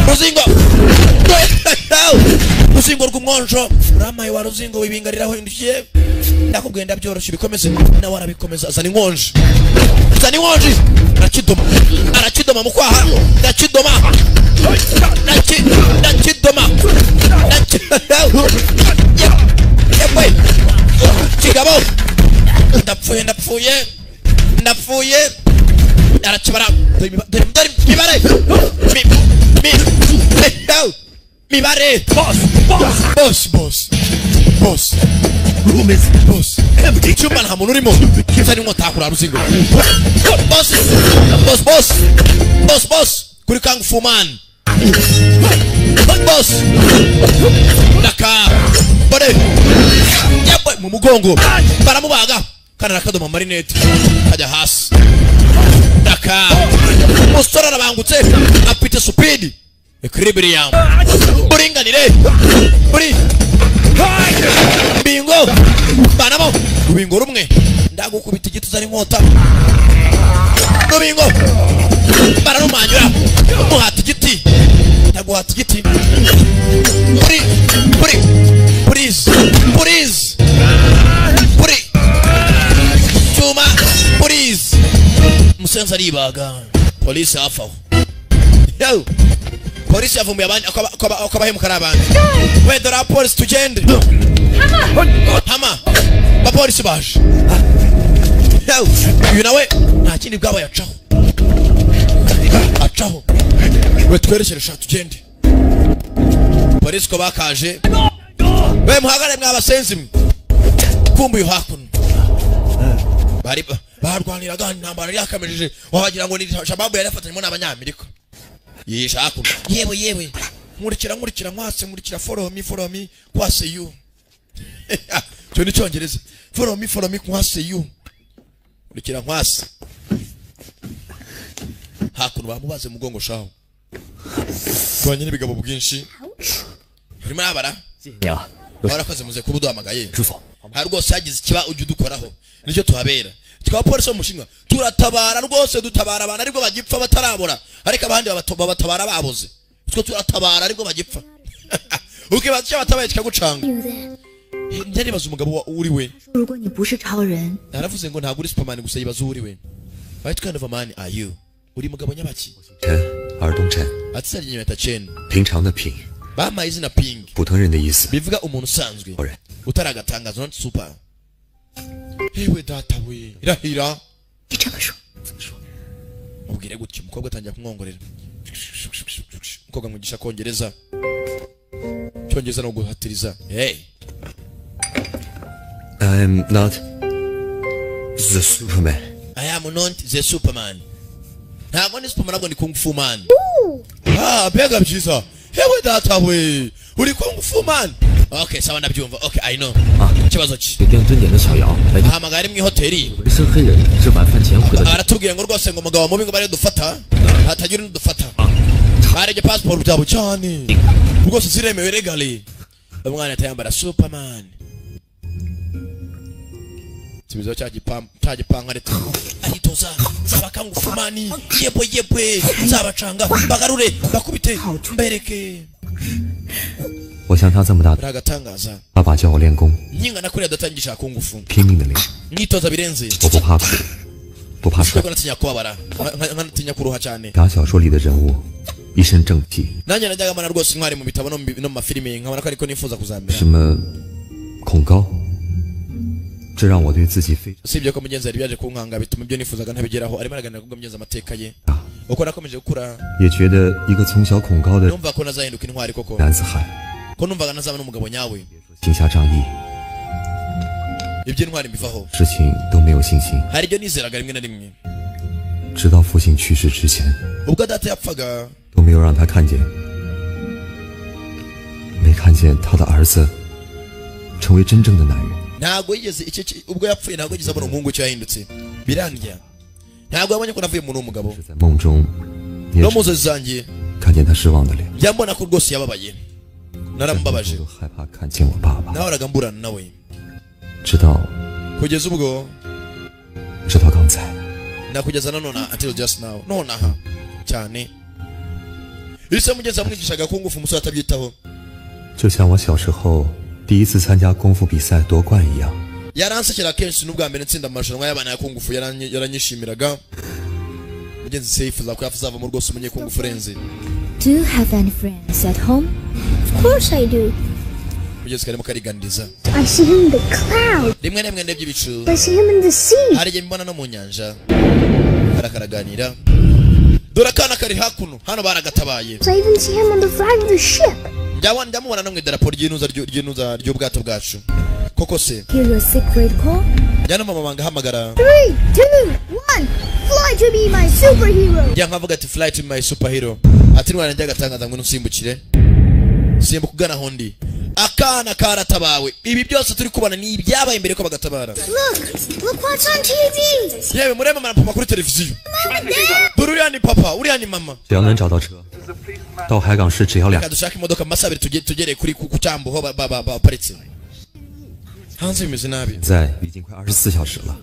[SPEAKER 1] Ruzingo. Ruzingo rw'umwonjo. Uramaye wa ruzingo wibingariraho indukiye. Ndakubwiye ndabyoroshye bikomeze nawe arabikomeza azana inkonji. Azana inkonji. Arakidoma. Arakidoma mu kwaha. Ndakidoma. Ndakidoma. Yepwe. Kigabo. Ndapfuye ndapfuye. Ndapfuye. Arakibara. Dore mibare. Mibare. Boss boss. Boss boss. Room is boss. Empty. Icyumba nta muntu urimo. Utari inkota kuri ruzingo. Boss boss boss. Boss boss. Kuri Kung Fu Man. Boss. Naka. Bore. Yepwe mu mugongo. Baramubaga. Kana rakadoma marinette. Kajya hasi. Naka. Umusore arabangutse. Afite speed. Equilibrium. Buringanire. Buri. Bingo. Banamo. Rubingo rumwe. Ndagukubita igiti uzari inkota. Rubingo. Bararumanyura. Muhata igiti. Ndaguhata igiti. Buri. Buri. Please. Please. Buri. Cyuma. Please. Musenzi aribaga. Polisi hafi aho. Yo. Polisi yavumbuye abandi akabahemuka ari abandi. We dore abapolisi tugende. Hama. Abapolisi baje. Uyu nawe nta kindi bwaba yacaho. Acaho. We twerekere sha tugende. Polisi ko bakaje. We muhagare mwabasenzi mwe. Kumbuye hakuno. Bari barwaniraga intambara yakamejeje wabagira ngo ni Shababu yari afatanyemo n'abanyamerika. Yisha hakuno. Yewe yewe. Nkurikira nkurikira nkwase nkurikira follow me kwase you. Cyo ni cyongereza. Follow me kwase you. Nkurikira nkwase. Hakuno bamubaze mugongo shaho. Twanye n'ibigabo bwinshi. Urimo arabara? Warakoze muze kubuduhamagaye. Ha rwose yagize ikiba ujye udukoraho. Nicyo tuhabera. Tukaba polisi mu turatabara rwose dutabara abantu ariko bagipfa batarabora ariko abandi babatabara baboze twe turatabara ariko bagipfa ukibaza icyo batabaye kikagucanga ndaribaza umugabo uri we naravuze ngo ntabwo uri Superman gusa yibaza uri we. What kind of a man are you? Uri mugabo nyabaki? Ati nyata Chen bama izina Ping bivuga umuntu usanzwe utaragatangaza not super. Hewe data we irahira. Ubwire gutyo umukobwa atangira kumwongorera. Umukobwa mwigisha kongereza. Cyongereza no guhatiriza. Hey.
[SPEAKER 5] I am not the Superman.
[SPEAKER 1] I am not the Superman. Ntabwo ni Superman ntabwo ni Kung Fu Man. Ah, bega byiza. Hewe data we uri Kung Fu Man. Okay, sawa ndabyumva. Okay, I know. Ikibazo ki? Ahamagara ari mu hoteli. Aratubwiye ngo rwose ngo umugabo mubi ngo bari dufata, hatagira n'udufata. Barebye passport byabo cyane. Rwose ziremewe legally. Umwana atayambara Superman. Tibizo cya gipanga leta. Aritoza zabakangufumani yepwe yepwe zabacanga bagarure bakubite mbereke.
[SPEAKER 8] 我像他这么大，爸爸教我练功，拼命的练，我不怕苦，不怕摔。打小说里的人物，一身正气。什么恐高，这让我对自己非常。也觉得一个从小恐高的男子汉。行侠仗义，事情都没有信心。直到父亲去世之前，都没有让他看见，没看见他的儿子成为真正的男人。是在梦中，看见他失望的脸。
[SPEAKER 1] Narambabaje
[SPEAKER 8] 害怕看见我爸爸
[SPEAKER 1] nahoraga mburana nawe
[SPEAKER 8] 直到
[SPEAKER 1] kugeza ubwo
[SPEAKER 8] 直到刚才
[SPEAKER 1] nakugeza na none until just now nonaha cyane Ise mugeze amwigishaga kungufu umusore atabyitaho.
[SPEAKER 8] 就像我小时候第一次参加功夫比赛夺冠一样。
[SPEAKER 1] Yaransekera kenshi n'ubwa mbere nsinda amarushanwa y'abana ya kungufu yaranyishimiraga. Mugenzi se yifuza ko yazavamo rwose umunyekungufu urenze.
[SPEAKER 2] Do you have any friends at home? Of course I do.
[SPEAKER 1] Mugenzi karimo kariganiriza.
[SPEAKER 2] I see him in the cloud.
[SPEAKER 1] Rimwe na rimwe ndebye ibicu.
[SPEAKER 2] I see him in the sea.
[SPEAKER 1] Hari igihe mbona no mu nyanja. Arakaraganira. Dore akana kari hakuno hano baragatabaye.
[SPEAKER 2] I even see him on the flag of the ship.
[SPEAKER 1] Ndamubona no mu idarapo ry'inuza ry'ubwato bwacu. Koko se.
[SPEAKER 2] Hear your secret call.
[SPEAKER 1] Njyana mama banga hamagara.
[SPEAKER 2] 3, 2, 1. Fly to be my superhero.
[SPEAKER 1] Njya nkavuga ati fly to be my superhero. Ati nwana njya gatangaza ngo nusimbukire. Simbuka ugana hondi. Akana karatabawe. Ibi byose turi kubona ni ibyabaye imbere ko bagatabara.
[SPEAKER 2] Look, look what's on TV.
[SPEAKER 1] Yewe murebe mama kuri televiziyo. Dore uriya ni papa, uriya ni mama.
[SPEAKER 8] 只要能找到车，到海港市只要2
[SPEAKER 1] dushaka imodoka mu masaha abiri tugere kuri ku cyambu ho baparitse. Hanze bimeze nabi.
[SPEAKER 8] 在已经快24小时了，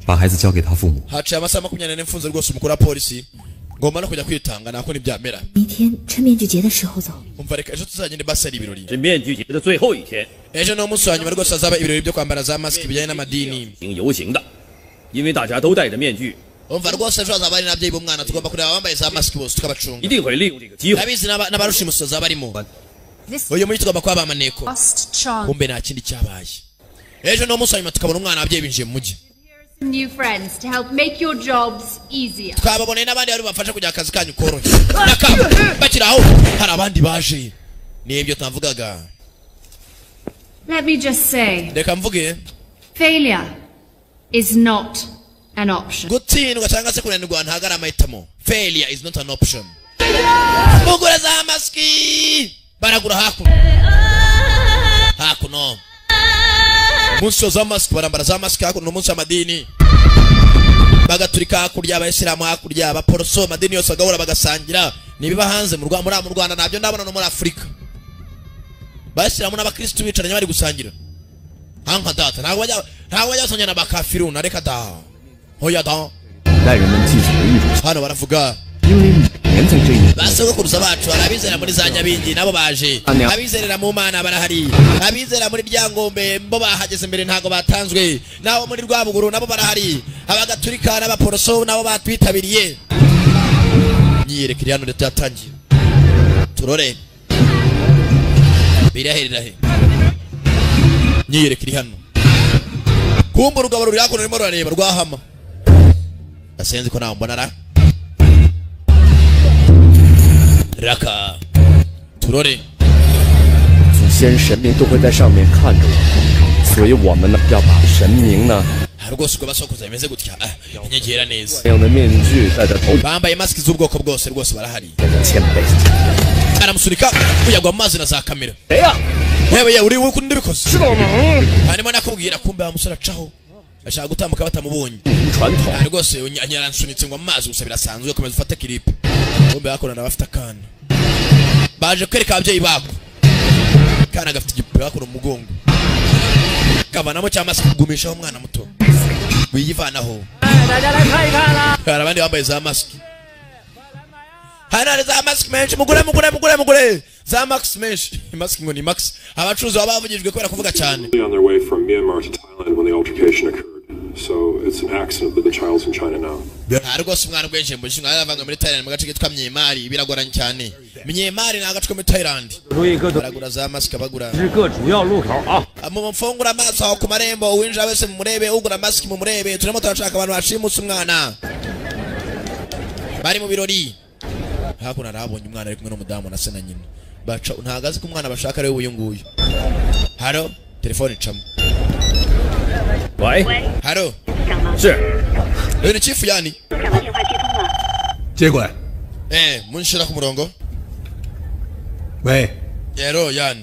[SPEAKER 8] 把孩子交给他父母。
[SPEAKER 1] Haciye amasaha 24 mfunze rwose umukuru wa polisi. Ngomba no kujya kwitanga nako ntibyamera.
[SPEAKER 6] 明天趁面具节的时候走。
[SPEAKER 1] Umva reka ejo tuzagende basara ibirori.
[SPEAKER 9] 是面具节的最后一天。
[SPEAKER 1] Ejo ni umunsi wa nyuma rwose hazaba ibirori byo kwambara za mask bijyanye n'amadini.
[SPEAKER 9] 游行的，因为大家都戴着面具。
[SPEAKER 1] Umva rwose ejo hazaba hari n'ababyeyi b'umwana tugomba kureba abambaye za mask bose tukabacunga.
[SPEAKER 9] 一定会利用这个机会。
[SPEAKER 1] Ndabizi n'abarushimusi bazaba barimo. Uyu mujyi tugomba kuba abamaneko. Kumbe nta kindi cyabaye. Ejo ni umunsi wa nyuma tukabona umwana ababyeyi binjiye mu mujyi.
[SPEAKER 7] New friends to help make your jobs easier.
[SPEAKER 1] Twababoneye n'abandi bari bafasha kugira akazi kanyu korohe. Bakiraho hari abandi baje. Nibyo tavugaga.
[SPEAKER 7] Let me just say.
[SPEAKER 1] Reka mvuge.
[SPEAKER 7] Failure is not an option.
[SPEAKER 1] Gutsindwa cyangwa se kunanirwa ntago ari amahitamo. Failure is not an option. Mugura za maski baragura hakuno. Hakuno. Munsi za mask barambara za mask hakuno munsi amadini. Bagaturika hakurya abayisilamu hakurya abaporoso amadini yose agahura bagasangira nibiba hanze mu Rwanda nabyo ndabona no muri Afrika. Bayisilamu n'abakristo bicaranye bari gusangira. Hanka data ntabwo bajya basangira n'abakafiruna reka da. Hoya da. Hano baravuga basogokuruza bacu arabizera muri za Nyabingi nabo baje abizerera mu Mana barahari abizera muri Ryangombe mbo bahageze mbere ntago batanzwe nabo muri Rwabuguru nabo barahari abagaturika n'abaporoso nabo batwitabiriye. Nyiyerekere hano leta yatangiye turore biraherera he. Nyiyerekere hano kumba urugabo ruri hakuno rurimo rurareba rwahama asenze ko nawe mbona ra raka turore.
[SPEAKER 10] 祖先神明都会在上面看着我，所以我们呢要把神明呢
[SPEAKER 1] rwose uko basokoza bimeze gutya inyegera neza. Bambaye mask z'ubwoko bwose rwose barahari. Aramusunika kuyagwa amazi na za kamera. Yewe yewe uri uko ndibikoze. Harimo nakubwira kumbe amusore acaho ashaka gutambuka batamubonye. Rwose yaransunitse ngo amazi gusa birasanzwe komeza ufate clip. Kumbe hakorana bafite akana. Baje kwereka ababyeyi bako. Kana gafite igipupe bakora umugongo. Kavanamo cya mask kugumishaho umwana muto. Wiyivanaho. Hari abandi bambaye za mask. Hano hari za mask menshi mugure mugure mugure mugure. Za mask menshi. Mask ngo ni max. Abacuruzi babavugijwe kubera kuvuga cyane.
[SPEAKER 11] On their way from Myanmar to Thailand when the altercation occurred. So it's an accident that the child's in China now.
[SPEAKER 1] Rwose umwana bwenje mu Bushinwa yaravanywe muri Thailand mu gace kitwa Myanmar biragoranye cyane. Myanmar ni agace ko muri Thailand. Baragura za mask bagura. Mu mfungura amaso aho ku marembo uwinjira wese mumurebe ugura mask mumurebe turimo turashaka abantu bashimutse umwana. Bari mu birori. Hakuno arabonye umwana ari kumwe n'umudamu na se na nyina. Baca ntagazi ko umwana bashaka ari uyu nguyu. Haro telefone icamo.
[SPEAKER 9] 喂
[SPEAKER 1] Haro
[SPEAKER 9] 是
[SPEAKER 1] uyu ni chief yani
[SPEAKER 4] 接过来。
[SPEAKER 1] munshira ku murongo.
[SPEAKER 4] 喂
[SPEAKER 1] Yero yani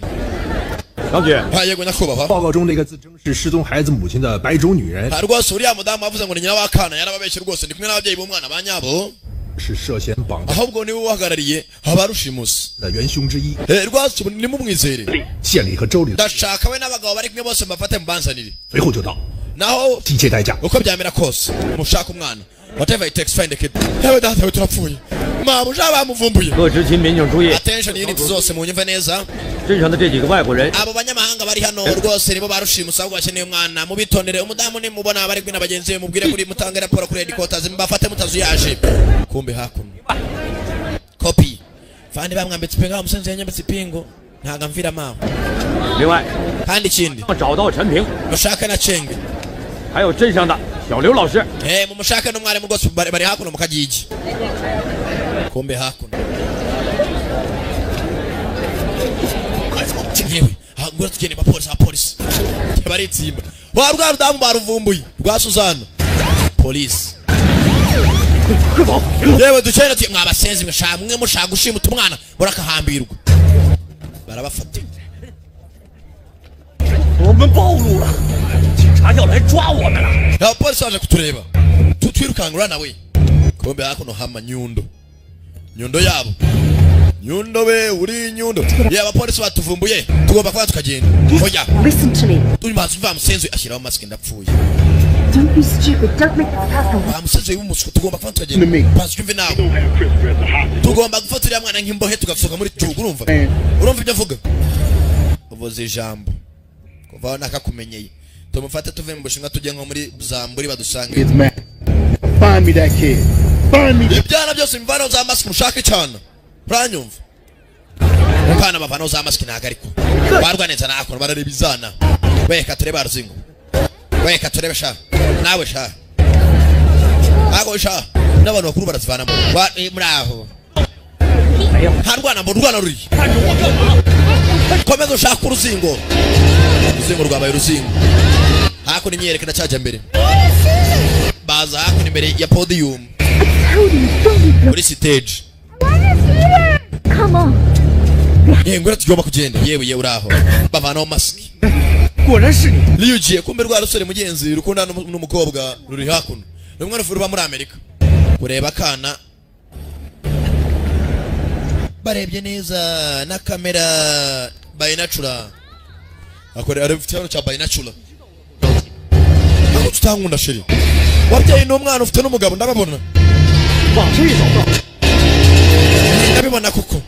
[SPEAKER 4] 张局。
[SPEAKER 1] Yego nyakubahwa.
[SPEAKER 4] 报告中那个自称是失踪孩子母亲的白种女人
[SPEAKER 1] Rwose uriya mudamu avuze ngo ni nyina w'akana yarababeshye rwose ndi kumwe n'ababyeyi b'umwana ba nyabo.
[SPEAKER 4] 是涉嫌绑架
[SPEAKER 1] Ahubwo niwe uhagarariye abarushimusi
[SPEAKER 4] 的元凶之一。
[SPEAKER 1] Rwose ubu nimumwizere.
[SPEAKER 4] 县里和州里
[SPEAKER 1] Ndashaka we n'abagabo bari kumwe bose mbafate mbanzanire.
[SPEAKER 4] 随后就到，
[SPEAKER 1] Naho
[SPEAKER 4] 一切代价。
[SPEAKER 1] uko byamera kose mushaka umwana. Whatever it takes find the kid. Yewe data we turapfuye. Mabuja bamuvumbuye.
[SPEAKER 9] 各执勤民警注意，
[SPEAKER 1] Attention unit zose munyumve neza.
[SPEAKER 9] 镇上的这几个外国人
[SPEAKER 1] Abo banyamahanga bari hano rwose nibo barushimusa ahubwo bakeneye umwana, mubitondere. Umudamu nimubona bari kumwe na bagenzi be mubwire kuri mutange raporo kuri headquarters, mbafate mutazuyaje. Kumbe hakuno copy fandi bamwambitse ipingu, umusenzi yanyambitse ipingu ntago amvira mawe.
[SPEAKER 9] 另外，
[SPEAKER 1] Kandi ikindi
[SPEAKER 9] 找到陈平，
[SPEAKER 1] mushake na Cheng，
[SPEAKER 9] 还有镇上的小刘老师。
[SPEAKER 1] Mumushake n'umwarimu rwose bari hakuno mu kagigi. Kumbe hakuno yewe ngura tugende abapolisi, abapolisi baritsimba wa rwa rudamu baruvumbuye rwa Suzana polisi. Yewe ducene tuye mwabasenzi mwe mushaka gushimuta umwana murakahambirwa. Barabafata.
[SPEAKER 9] 我们暴露了，警察要来抓我们了。
[SPEAKER 1] Abapolisi baje kutureba tutwirukangura nawe. Kumbe hakuno hama nyundo, nyundo yabo, nyundo we uri nyundo. Ye abapolisi batuvumbuye tugomba kuba tukagenda. Oya
[SPEAKER 7] Listen to me.
[SPEAKER 1] turi mazi mva musenzi ashyiraho mask ndapfuye.
[SPEAKER 7] Don't be stupid. Don't make this personal.
[SPEAKER 1] Wa musenzi w'umuswa tugomba kuba tukagenda. Bazi yumve nawe. Tugomba gufata uriya mwana nk'imbohe tugasohoka muri gihugu, urumva? Urumva ibyo avuga? Uvuze ijambo. Kuva aho nakakumenyeye. Tumufate tuve mu Bushinwa tujye nko muri Zamburi badusange.
[SPEAKER 4] Find me that kid. Find me.
[SPEAKER 1] Ibyana byose imvano za mask mushake cyane. Uranyumva? Mukana bavano za mask ntago ariko. Barwa neza nakora barareba izana. Weka turebe aruzingo. Weka turebe sha. Nawe sha. Ago sha. N'abantu bakuru barazivanamo. Muri aho. Nta rwana mbona urwana ruri. Komeza ushaka uruzingo. Uruzingo rwabaye uruzingo. Hakuno imyerekana cyajya mbere. Baza hakuno imbere ya podium. Muri stage.
[SPEAKER 2] Come on.
[SPEAKER 1] Yewe ngura tugomba kugenda. Yewe yewe uraho. Bavanaho mask.
[SPEAKER 5] 果然是你。
[SPEAKER 1] Liyugiye kumbe rwa rusore mugenzi rukunda n'umukobwa ruri hakuno. Rumwe ruba muri Amerika. Kureba akana barebye neza na kamera binocular. Akore arafite ikibazo cya binocular. Ntabwo tutankunda sheri. Wabyaye n'umwana ufite n'umugabo ndababona.
[SPEAKER 5] 往这走。
[SPEAKER 1] Ndabibona kuko.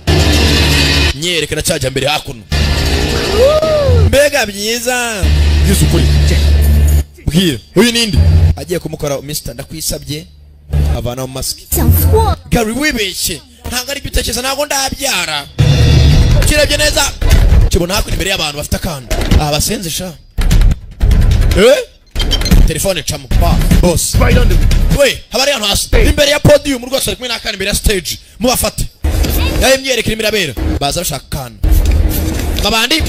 [SPEAKER 1] Nyerekana cyajya mbere hakuno. Mbega byiza. Byiza ukuri. Bwira uyu ninde? Agiye kumukora Mr. Ndakwisabye avanaho mask.
[SPEAKER 6] 讲错，
[SPEAKER 1] Gary wibeshye. Ntabwo ari bitekerezo ntabwo ndabyara. Kirebye neza. Kibona hakuno imbere y'abantu bafite akantu. Abasenze sha. Telefone icamo. Boss. We, habari hano hasi. Imbere ya podium rwose ari kumwe n'akana imbere ya stage. Mubafate. Yaye myereka irimo irabera. Baza bashaka akana. Babandi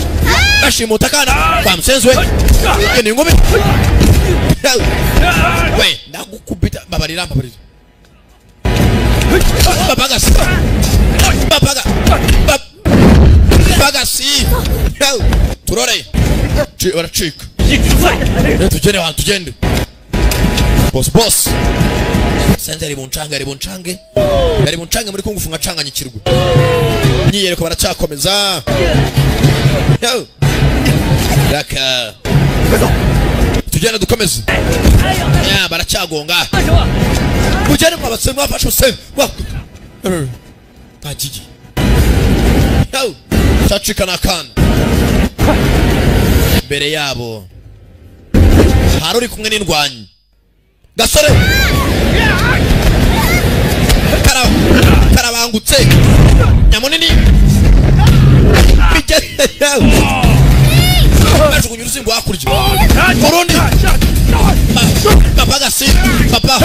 [SPEAKER 1] bashimuta akana. Bamusenzwe. Ni ingumi. We, ndagukubita babarira babarira. Babagasi. Babaga. Babagasi. Turore. Baracika. Tugende ahantu tugende. Boss boss. Senze ari buncange ari buncange. Ari buncange muri kungufu ngacanganyikirwa. Nyiyereko baracyakomeza. Yo. Raka. Tugende dukomeze. Ya baracyagonga. Mugende mwabase mwafashe use. Bagigi. Yo. Cacika nakana. Mbere yabo hari uri kumwe n'indwanyi. Gasore karabangutse nyamunini bajugunya uruzingo hakurya urundi papagasi papa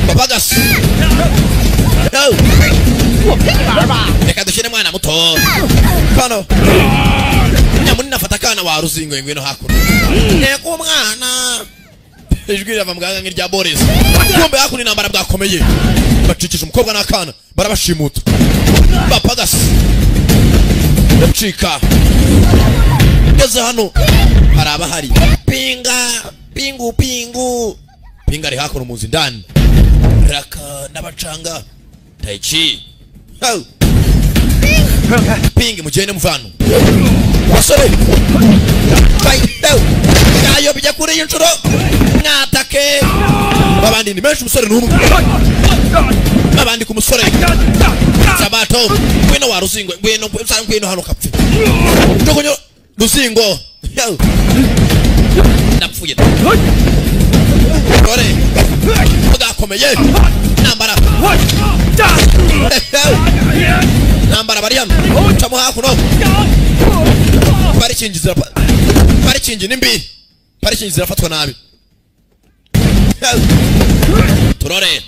[SPEAKER 1] papagasi. Reka dushyire mwana muto kano nyamunini afata akana wa ruzingo ngwino hakuno. Nteko umwana ijwi rirava mu gahanga nk'irya Boris. Kumbe hakuno intambara bwakomeye. Bacikije umukobwa n'akana barabashimuta. Bapagasi ndacika. Ngeze hano hari abahari. Pinga pingu pingu. Pinga ari hakuno muzi ndani. Raka n'abacanga Taichi. Pingi mugende muvano. Basore. Ayo bijya kuri iyi nshuro. Mwatake. Babandi ni benshi, umusore n'umwe. Babandi ku musore. Sabato, ngwino wa ruzingo, ngwino, ngwino hano kapfe. Njogonyo ruzingo. Napfuye. Dore. Bwakomeye. Nambara. Nambara bari hano. Camo hakuno. Parikingi zirapa. Parikingi ni mbi. Parikingi zirafatwa nabi. Turore.